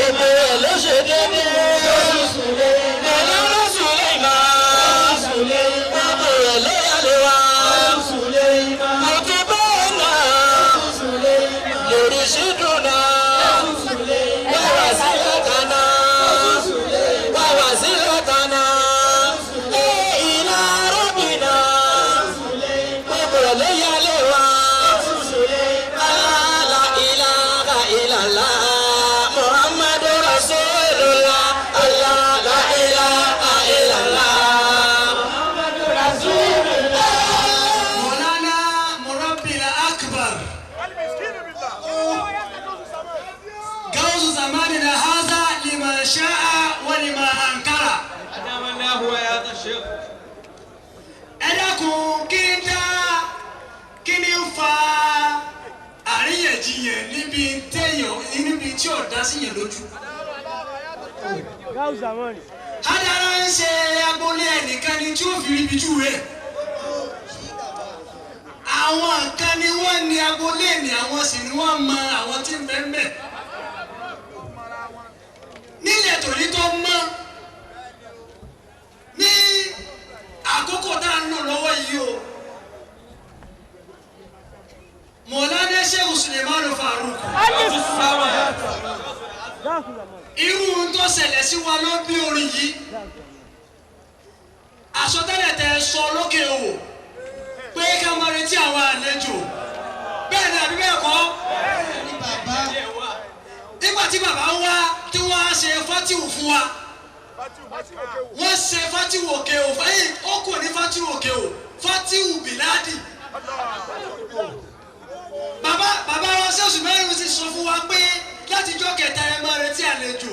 èmi ẹ̀ ló ṣe dédé ẹ̀lọ́rọ̀ Sùlẹ́mà gbogbo ẹ̀ ló yálé wa mo ti bẹ́ẹ̀ náà lórí ṣídùnà wàwà sí lọ́tàná wàwà sí lọ́tàná ìlà rọ́bìnà gbogbo ẹ̀ ló yálé wa la ilaha illallah muhammadu rasulullah allah la ilaha illallah muhammadu rasulullah. Mọ̀lánà Murabbil Akbar. Gawsu zamanina haza liman sha'a wa liman ankara. Ẹ dákun kí n dá kí ni ń fa àríyànjiyàn níbi téèyàn níbi tí ò dá sí yẹn lójú. Adara ń ṣe agboolé ẹnìkan ni tí ó fi ríbi jù rẹ̀. Àwọn kan ni wọ́n ní agboolé ni àwọn sì ni wọ́n mọ àwọn tí ń bẹ ń bẹ̀. Nílẹ̀ tòní tó mọ́ ní àkókò tá a ń lò lọ́wọ́ yìí o. Mọ̀lánà Shehu Sulemanu Farouk. Irú ohun tó ṣẹlẹ̀ sí wa ló bí orin yìí. Àsọtẹ́lẹ̀ tẹ sọ lókè o pé ká máa retí àwọn àlejò bẹ́ẹ̀ ni àbí bẹ́ẹ̀ kọ́. Nígbà tí bàbá wá tí wọ́n á ṣe fátíwù fún wa wọ́n ṣe fátíwù òkè o fẹ́yìn ó kò ní fátíwù òkè o fátíwù bìládì. Bàbá bàbá wa ṣẹ̀ṣù mẹ́rin sì sọ fún wa pé látijọ́ kẹta ẹ máa retí àlejò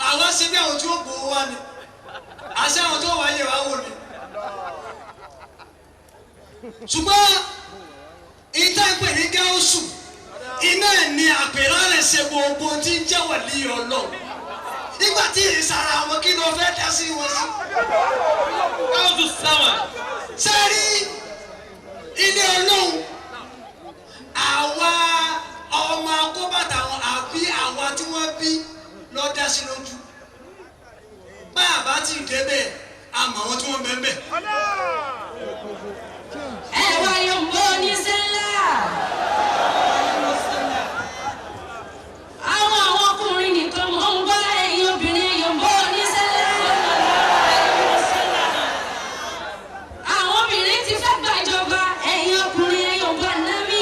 àwa ṣe bí àwọn tí ó gbowó wa ni àṣẹ àwọn tó wáyé wa wò ni. Ṣùgbọ́n ìta ń pè ní gáúsù iná ní àpèrè rẹ̀ ṣe gbogbo tí ń jẹ́ wàlí Ọlọ́run nígbà tí ìsara àwọn kí ló fẹ́ dá sí wọn sí. Gáúsù sáwà. Sẹ́rí ilé Ọlọ́run àwa ọmọ akóbàtà wọn àbí àwa tí wọ́n bí lọ dá sí lójú bá a bá ti débẹ̀ àmọ́ àwọn tí wọ́n bẹ̀ ń bẹ̀. Ẹ wá yọ̀ǹbó ní sẹ́lá. Àwọn àwọn ọkùnrin nìkan mọ̀ ń gbọ́ ẹ̀yin obìnrin yọ̀ǹbó ní sẹ́lá. Àwọn obìnrin ti fẹ́ gbàjọba ẹ̀yin ọkùnrin yọ̀ǹbó námì.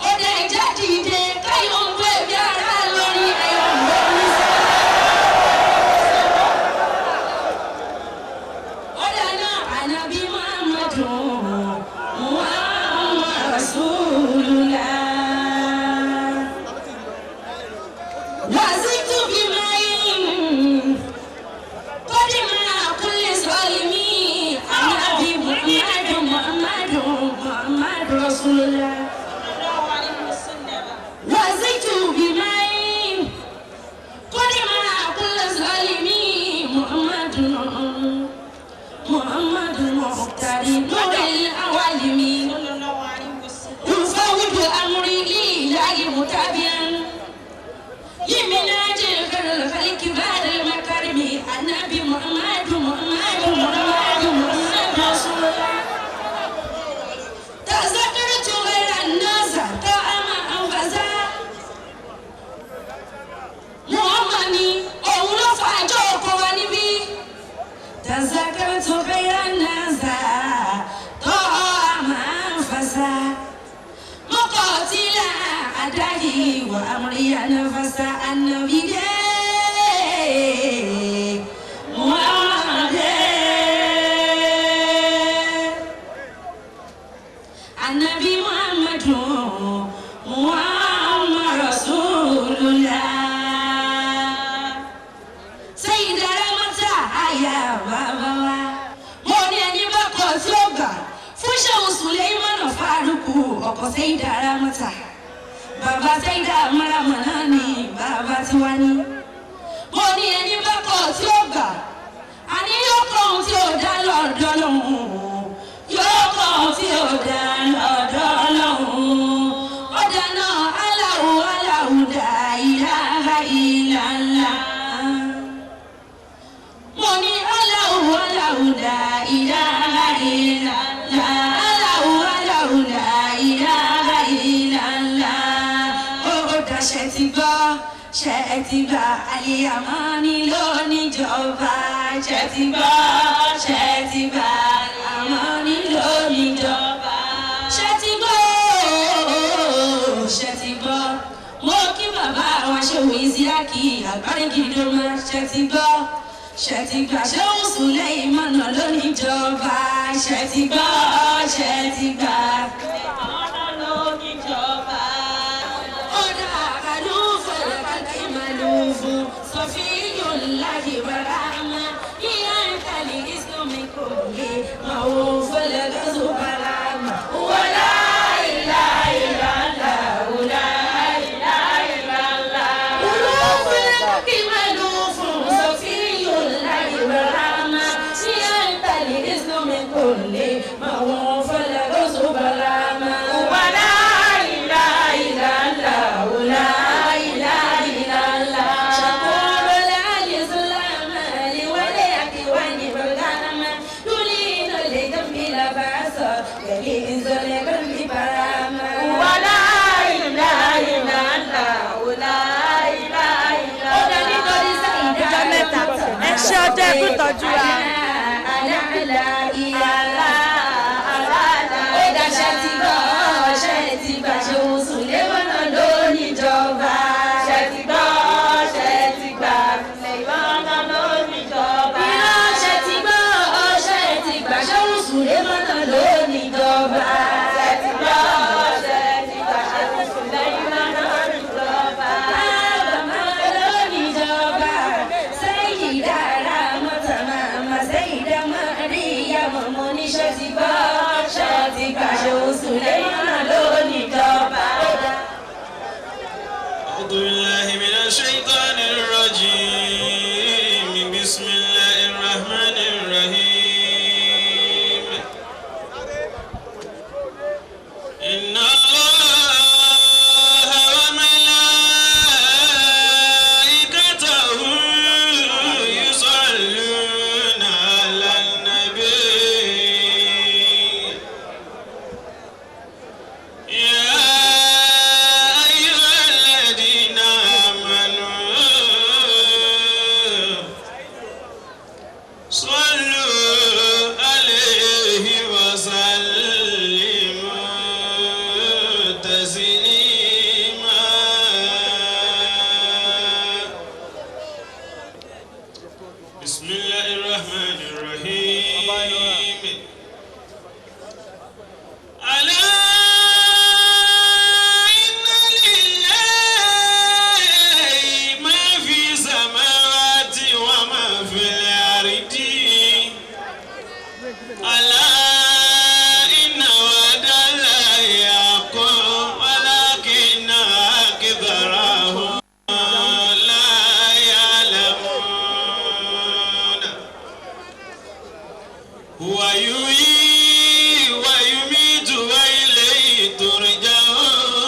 Ó dẹ̀ jáde ìdè káyọ̀ǹbó ẹ̀bí ara lórí ẹ̀yọ̀ǹbó ní sẹ́lá. Ó dáná ànábì Muhammadu Muhammad Rasulullah. Wàzíkù bí máyín, kọ́dí máa kúlẹ̀ sọ́ọ̀lì ànábì Muhammadu Muhammadu Muhammad Rasulullah. Wàzíkù bí máyín, kọ́dí máa kúlẹ̀ sọ́ọ̀lì Muhammadu. محمد المختار نور العوالم أفوض أمري لله متابعا لمناج الخلق بعد المكارم النبي محمد محمد محمد محمد رسول الله. وأمري نفس النبي محمد النبي محمد محمد رسول الله سيدة رمتا àyà bàbá wa mo ní ẹni bá kọ tí ó gbà fún Ṣéhù Sùlẹ́mánà Fárúkù ọkọ Sẹ́yìndà Rámọ́tà bàbá Sẹ́yìndà Márámà náà ni bàbá tiwa ní. Mo ní ẹni bá kọ tí ó gbà àní yóò kọ ohun tí ó dá lọ́dọ̀ lọ́hùn yóò kọ ohun tí ó dá lọ́dọ̀ lọ́hùn ó dáná aláwo aláwo dá ilaha illallah. Mo ní aláwo aláwo dá ilaha illallah aláwo aláwo dá ilaha illallah. Ó dá ṣe ti gbọ́ ṣe ti gbà àlìyàmọ́ ní lóníjọba ṣe ti gbọ́ ṣe ti gbà àmọ́ ní lóníjọba ṣe ti gbọ́ ṣe ti gbọ́. Mo kí bàbá wa Ṣéhù Ìsíákì Àgbárígidọ́mọ ṣe ti gbọ́ ṣe ti gbà Ṣéhù Sùlẹ́mánà lóníjọba ṣe ti gbọ́ ṣe ti gbà. Ẹ ṣé ọjọ́ ẹkú tọ́jú wa. Ó dá ṣe ti gbọ́ ṣe ti gbà Ṣéhù Sùlẹ́mánà lóníjọba. Ṣé ti gbọ́ ṣe ti gbà Sùlẹ́mánà lóníjọba. Irọ́ ṣe ti gbọ́ ṣe ti gbà Ṣéhù Sùlẹ́mánà lóníjọba. Ṣé ti gbọ́ ṣe ti gbà Ṣéhù Sùlẹ́mánà lóníjọba. Bàbá lóníjọba Sẹ́yìndà Rámọ́tà màmá Sẹ́yìndà Máríyámọ̀ mo ní ṣe ti gbọ́ ṣe ti gbà Ṣéhù Sùlẹ́mánà lóníjọba. أعوذ بالله من الشيطان الرجيم بسم الله الرحمن الرحيم إن الله وملائكته يصلون على النبي يا أيها الذين آمنوا صلوا عليه وسلموا تسليما بسم الله الرحمن الرحيم ألا إن لله ما في السماوات وما في الأرض ألا إن وعد الله حق ولكن أكثرهم لا يعلمون هو يحيي ويميت وإليه ترجعون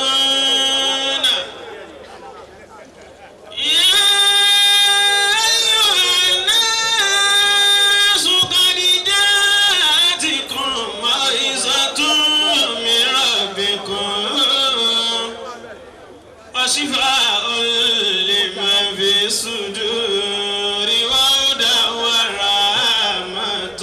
يا أيها الناس قد جاءتكم موعظة من ربكم وشفاء لما في الصدور وهدى ورحمة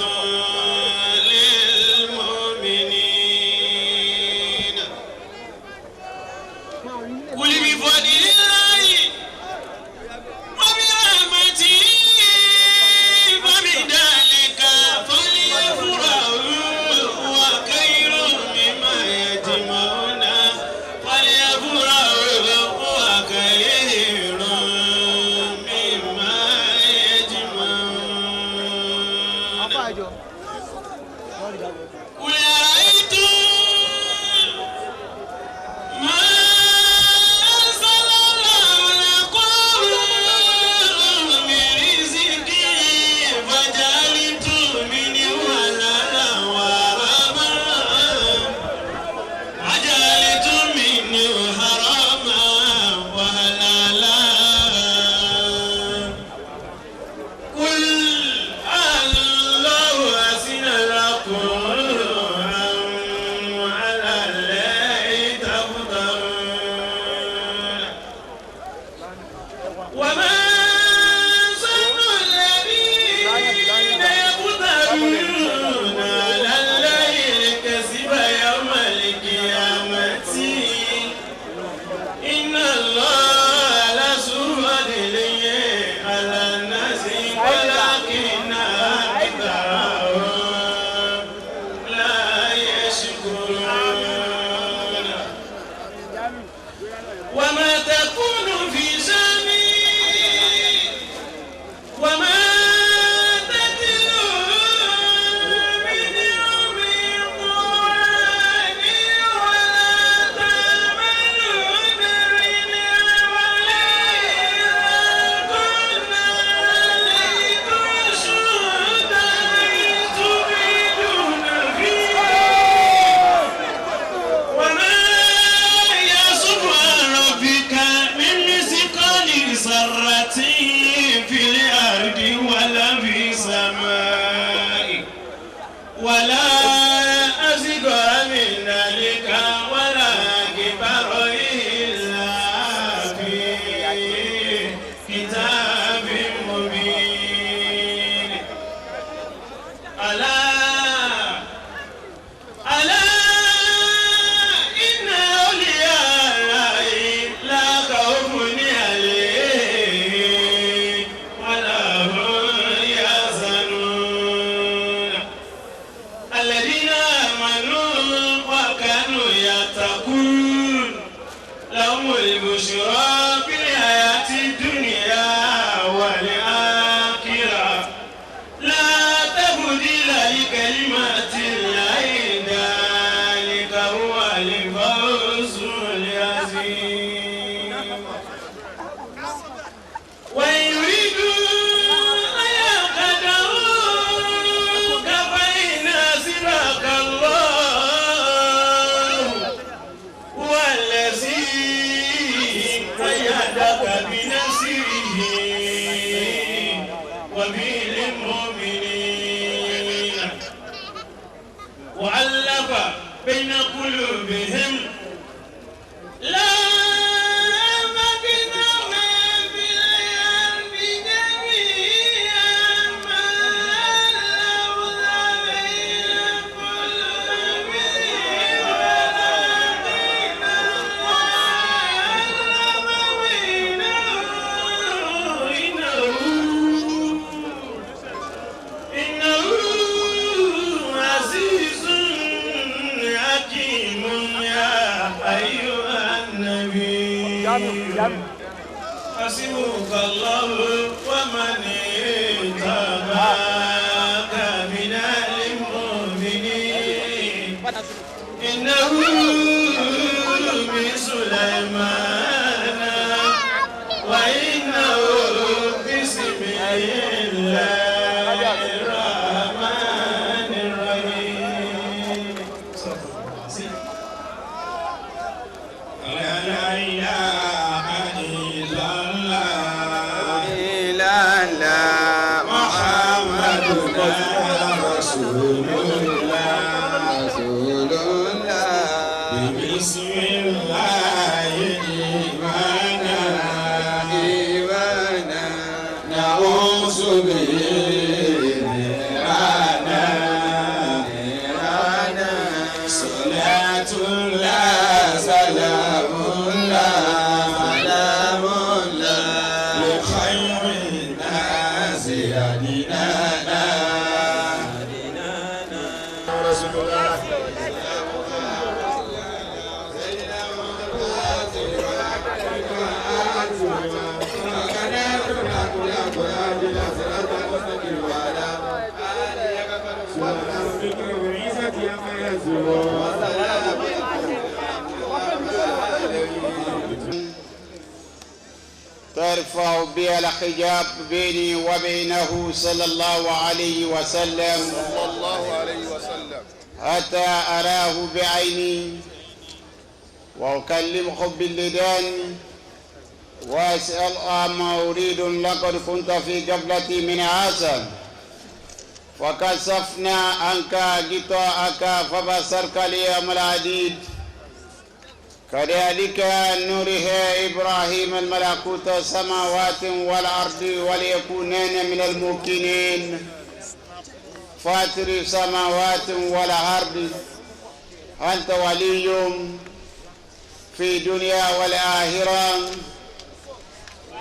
ولا أصغر من ذلك ولا أكبر إلا في كتاب مبين. ألا ألا إن أولياء الله لا خوف عليهم ولا هم يحزنون الذين آمنوا وكانوا يتقون لهم البشرى في الحياة الدنيا والآخرة لا تبديل لكلمات الله ذلك هو الفوز العظيم. ويريدوا أن يخدعوك فإن حسبك الله هو الذي أيدك بنصره وبالمؤمنين وألف بين قلوبهم لا إنه عزيز حكيم يا أيها النبي حسبك الله ومن اتبعك من المؤمنين إنه من سليمان وإنه بسم الله الرحمن الرحيم. لا إله إلا الله إلا الله محمد رسول الله رسول الله بسم الله إيمانا إيمانا نعوذ به نيرانا نيرانا صلاة الله سلام الله سلام الله لخير الناس أدنانا رسول الله. ترفع بها الحجاب بيني وبينه صلى الله عليه وسلم صلى الله عليه وسلم حتى أراه بعيني وأكلمه باللسان وأسأل عما أريد. لقد كنت في غفلة من هذا فكشفنا عنك غطاءك فبصرك اليوم الحديد. كذلك نريه إبراهيم الملكوت السماوات والأرض وليكونن من الموقنين. فاطر السماوات والأرض أنت ولي في الدنيا والآخرة.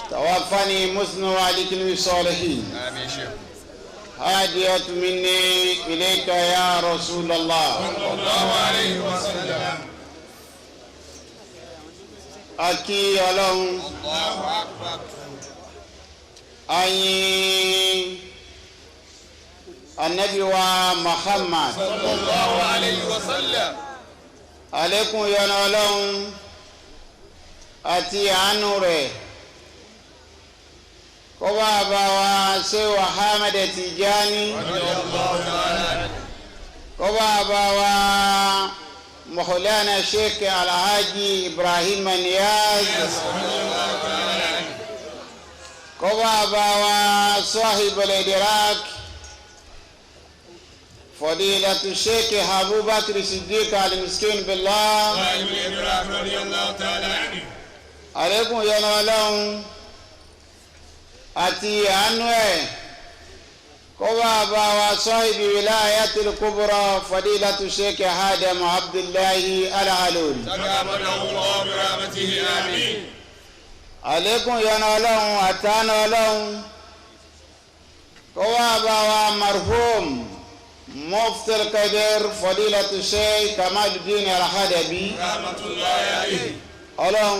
توفني مسلم وألحقني بالصالحين. آمين. هدية مني إليك يا رسول الله صلى الله عليه وسلم. Akí Ọlọ́run, Allahu Akbar. Ayin Ànábì wa Muhammad sallallahu alayhi wa sallam. Àlékún ìyọ́nú Ọlọ́run àti àánú rẹ̀ kó bá bá wa Sheikh Ahmed Tijani, kó bá bá wa Mawlana Sheikh Alhaji Ibrahim Niyaz, kó bá bá wa Sahib al-Idrak فضيلة الشيخ أبو بكر الصديق المسكين بالله صاحب الإدراك رضي الله تعالى عنه àlékún ìyọ́nú Ọlọ́run àti àánú ẹ̀ kó bá bá wa صاحب الولاية الكبرى فضيلة الشيخ آدم عبد الله العلوري تقبله الله برحمته آمين àlékún ìyọ́nú Ọlọ́run àti àánú Ọlọ́run kó wá bá wa marhum mufti al-kabir فضيلة الشيخ كمال الدين الحدبي رحمة الله عليه Ọlọ́run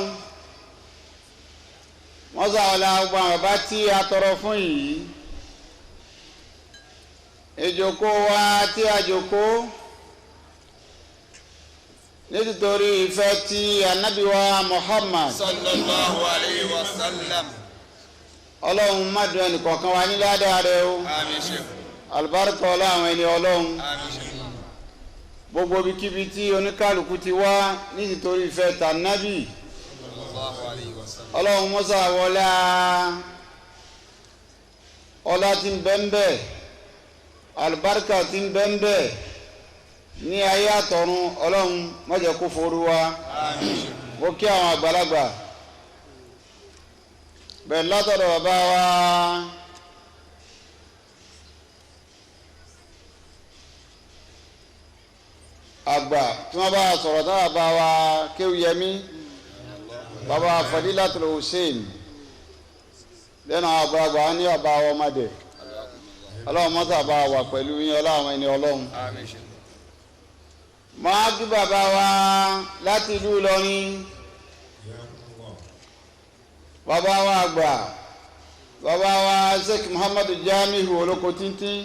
wọ́n sàwọ́lá gbogbo àwọn bàbá tí a tọrọ fún yìí ìjókòó wa tí a jókòó nítorí ìfẹ́ tí ànábì wa Muhammad sallallahu alayhi wa sallam Ọlọ́run má dùn ẹnìkọ̀ọ̀kan wa nílẹ̀ adáre o àmín sheikh àlùbáríkà Ọlọ́run ẹni Ọlọ́run àmín sheikh gbogbo ibikíbi tí oníkálukú ti wá nítorí ìfẹ́ tànábì sallallahu alayhi wa sallam Ọlọ́run mọ́sá wọlá ọlá tí ń bẹ ń bẹ àlùbáríkà tí ń bẹ ń bẹ ní ayé àtọ̀run Ọlọ́run má jẹ́ kó forú wa mo kí àwọn àgbàlagbà bẹ̀rẹ̀ látọ̀dọ̀ bàbá wa àgbà tí wọ́n bá sọ̀rọ̀ tán bàbá wa Kéwúyẹmí bàbá Fadilatul Hussein lẹ́nu àwọn àgbàlagbà ní bàbá wa ọmọdé Ọlọ́run mọ́tà bá wà pẹ̀lú yín Ọlọ́run ẹni Ọlọ́run àmín sheikh máa kí bàbá wa láti ìlú Ìlọrin bàbá wa àgbà bàbá wa Sheikh Muhammadu Jamiu olóko tíntín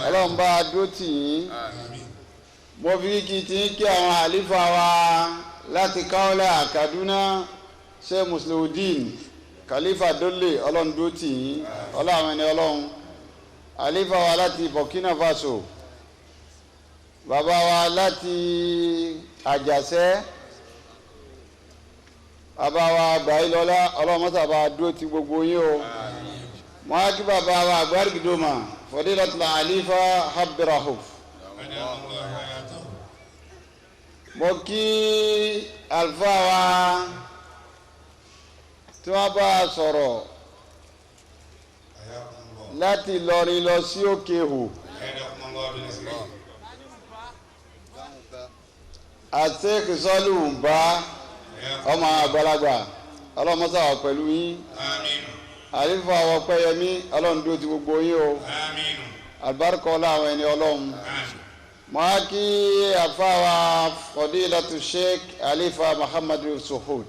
Ọlọ́run bá a dúró tì yín mo fi kí tí ń kí àwọn àlífà wa láti Kaula Kaduna Sheikh Musliudeen Khalifa Dole Ọlọ́run dúró tì yín Ọlọ́run ẹni Ọlọ́run àlífà wa láti Burkina Faso bàbá wa láti Àjàṣẹ́ bàbá wa Àgbáyélọ́lá ọlọ́mọ́sà bá dúró ti gbogbo yín o mo á kí bàbá wa Àgbárígidoma Fadilatul Àlífà Abdurrahuf mo kí àlùfáà wa tí wọ́n bá a sọ̀rọ̀ láti Ìlọrin lọ sí Òkè Ihò àti kìsọ́lù ń bá ọmọ àgbàlagbà ọlọ́mọ́sà wà pẹ̀lú yín àlífà ọpẹ́yẹmí Ọlọ́run dúró ti gbogbo yín o àlùbáríkà ọlá àwọn ẹni Ọlọ́run mo á kí àfáwà Fadilatu Sheikh Àlífà Muhammadu Suhud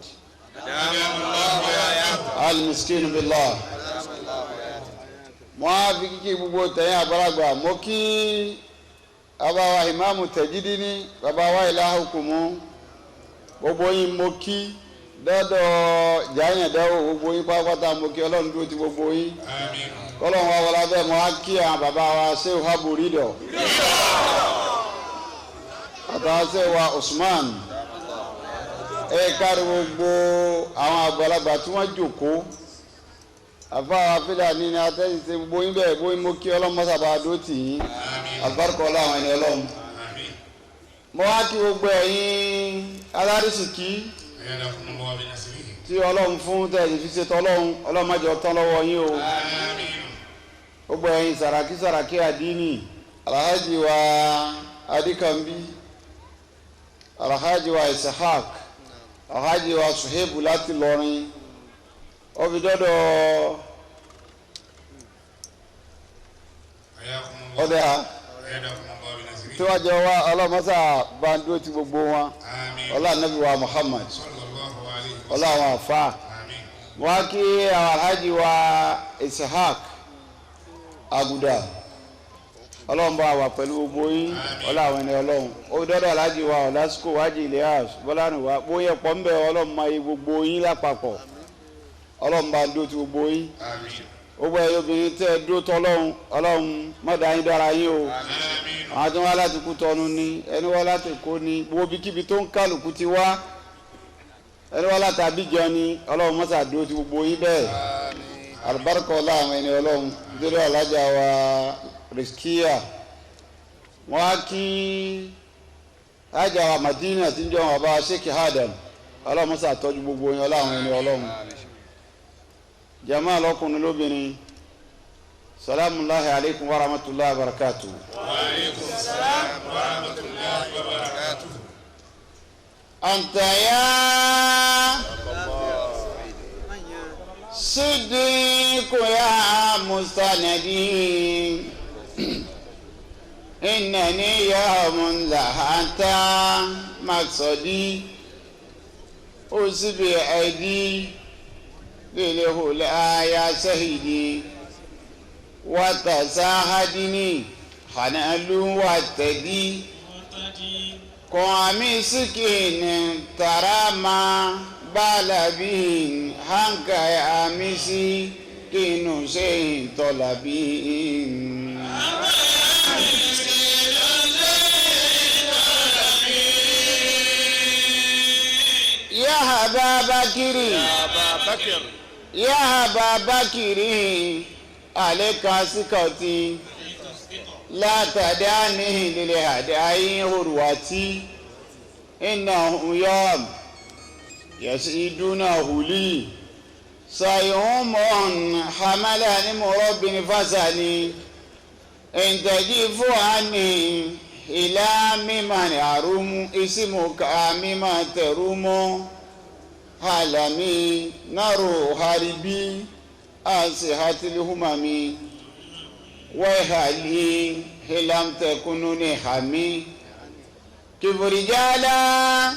al-miskin billah mo á fi kíkí gbogbo tẹ̀yìn àgbàlagbà mo kí bàbá wa ìmáàmù Tẹ̀jídínní bàbá wa ìlàhùkùmù gbogbo yín mo kí dọ́dọ̀ jàǹyàndáwò gbogbo yín pátápátá mo kí Ọlọ́run dúró ti gbogbo yín kọ́lọ́run wa wọlé abẹ́ mo á kí àwọn bàbá wa Shehu Habu Ridọ àtàwọn Shehu wa Usman ẹ kárí gbogbo àwọn àgbàlagbà tí wọ́n jókòó àfáà Fúlàní ni atẹ́sí gbogbo yín bẹ́ẹ̀ gbogbo yín mo kí Ọlọ́run mọ́sàbá dúró tì yín àlùbáríkà Ọlọ́run ẹni Ọlọ́run mo wá kí gbogbo ẹ̀yin alárìsìkí tí Ọlọ́run fún tẹ̀sí fi ṣe tọ́lọ́run Ọlọ́run má jẹ́ ó tán lọ́wọ́ yín o gbogbo ẹ̀yin sàràkí sàràkí àdínì alhaji wa adikambi alhaji wa isahak alhaji wa suhebu láti lọrin ó fi dọ́dọ̀ ọdẹ ha tí wọ́n jọ wá ọlọ́mọ́sá bá ń dúró ti gbogbo wọn ọlá ànábì wa Muhammad ọlá àwọn àfa wọ́n á kí àwọn alhaji wa Ishaq Aguda ọlọ́run bá wà pẹ̀lú gbogbo yín ọlá àwọn ẹni ọlọ́run ó dọ́dọ̀ alhaji wa ọ̀làsíkò wájì Ilyas bọ́lánùwá bóyá pọ̀ ń bẹ̀ ọlọ́run máa yí gbogbo yín lápapọ̀ ọlọ́run bá ń dúró ti gbogbo yín gbogbo ẹ̀yin obìnrin tẹ́ ẹ dúró tọ́lọ́run ọlọ́run mọ̀dá yín dára yín o àwọn tó ń wá láti Kútọ́nù ni ẹni wá láti Èkó ni gbogbo ibikíbi tó ń kálukú ti wá ẹni wá láti Abidjan ni ọlọ́run mọ́sà dúró ti gbogbo yín bẹ́ẹ̀ àlùbáríkà ọlá àwọn ẹni ọlọ́run nítorí alájà wa Riskiya Wọ́n á kí Ajáwa Madina tí ń jọ wọn bá Sheikh Adam. Ọlọ́run mọ́sá tọ́jú gbogbo yẹn ọláwọn ẹni Ọlọ́run. Jama lọ́kùnrin lóbìnrin. Salamu alaykum wa rahmatulahi wa barakatuh. Wa alaykum salam wa rahmatulahi wa barakatuh. Anta ya Sidiku ya mustanadi innani yawmun la anta maqsadi usbi aidi lil hula ya sahidi wa tasahadini hanalu wa tadi kwami sikin tarama balabin hanka ya misi kinu sein tolabin. Ya Ababakiri, ya Ababakiri, aleka sikoti la tadani lil hadai hurwati innahum yawm yasiduna huli sayumun hamalani murabbin fasani intajifu anni ila mimman arum ismuka mimma terumu halami naru haribi asihatil humami wahali hilam takununi hami kibrijala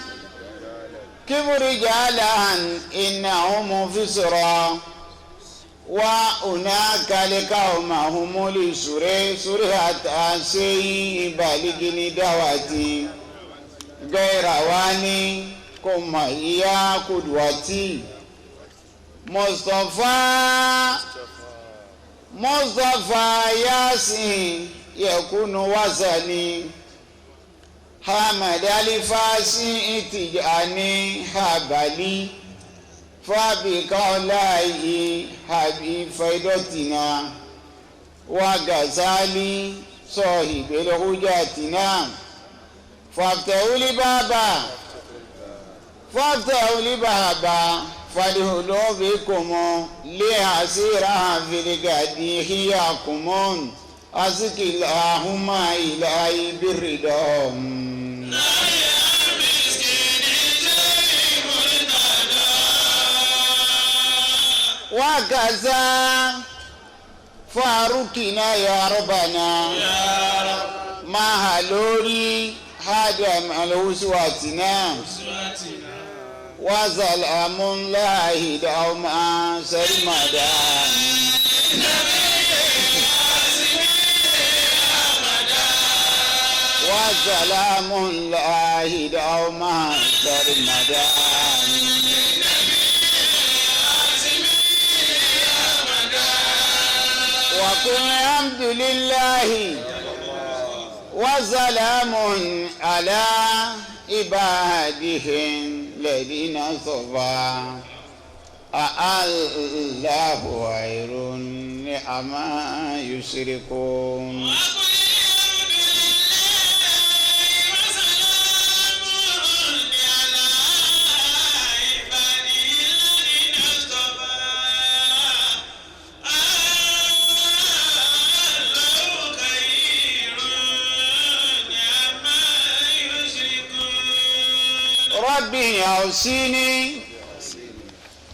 kibrijala innahum fisra wa unaka likaumahum lisure surihata seyi baligini dawati gairawani kuma iya kudwati Mustafa Mustafa Yasin yakunu wazani Hamad Alifasi Itijani Habali Fabikaolai Habi Faidotina wa Gazali Sohibel Hujatina Faftauli Baba Faftauli Baba Fadihulubikum Lihasira filigadi hiyakumun Asikilahuma ilahi biridom. Wakaza Farukina ya Rabbana Mahalori Hadam alhuswatina Wazalamun lahi dauma sarmadan Wazalamun lahi dauma sarmadan وقل الحمد لله وسلام على عباده الذين اصطفى الله خير عما يشركون. ربي أوصيني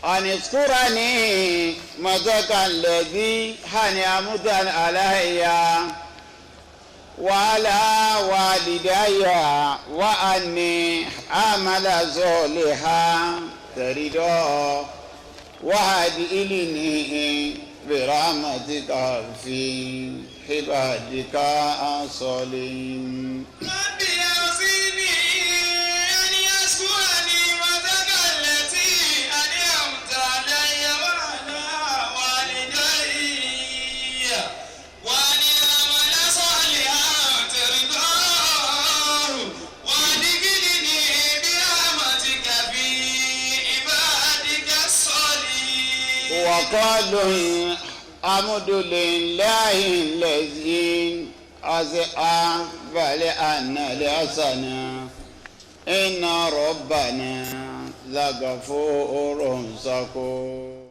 أن اذكرني مدك الذي أنعمت علي وعلى والدي وأني أعمل صالحا ترضاه وأدخلني برحمتك في عبادك الصالحين. ربي أوصيني أن أشكرني نعمتك التي أنعمت علي وعلى والدي وأن أعمل صالحا ترضاه وأدخلني برحمتك في عبادك الصالحين. وقالوا الحمد لله الذي أصحاب أن الحسنى إن ربنا لغفور شكور.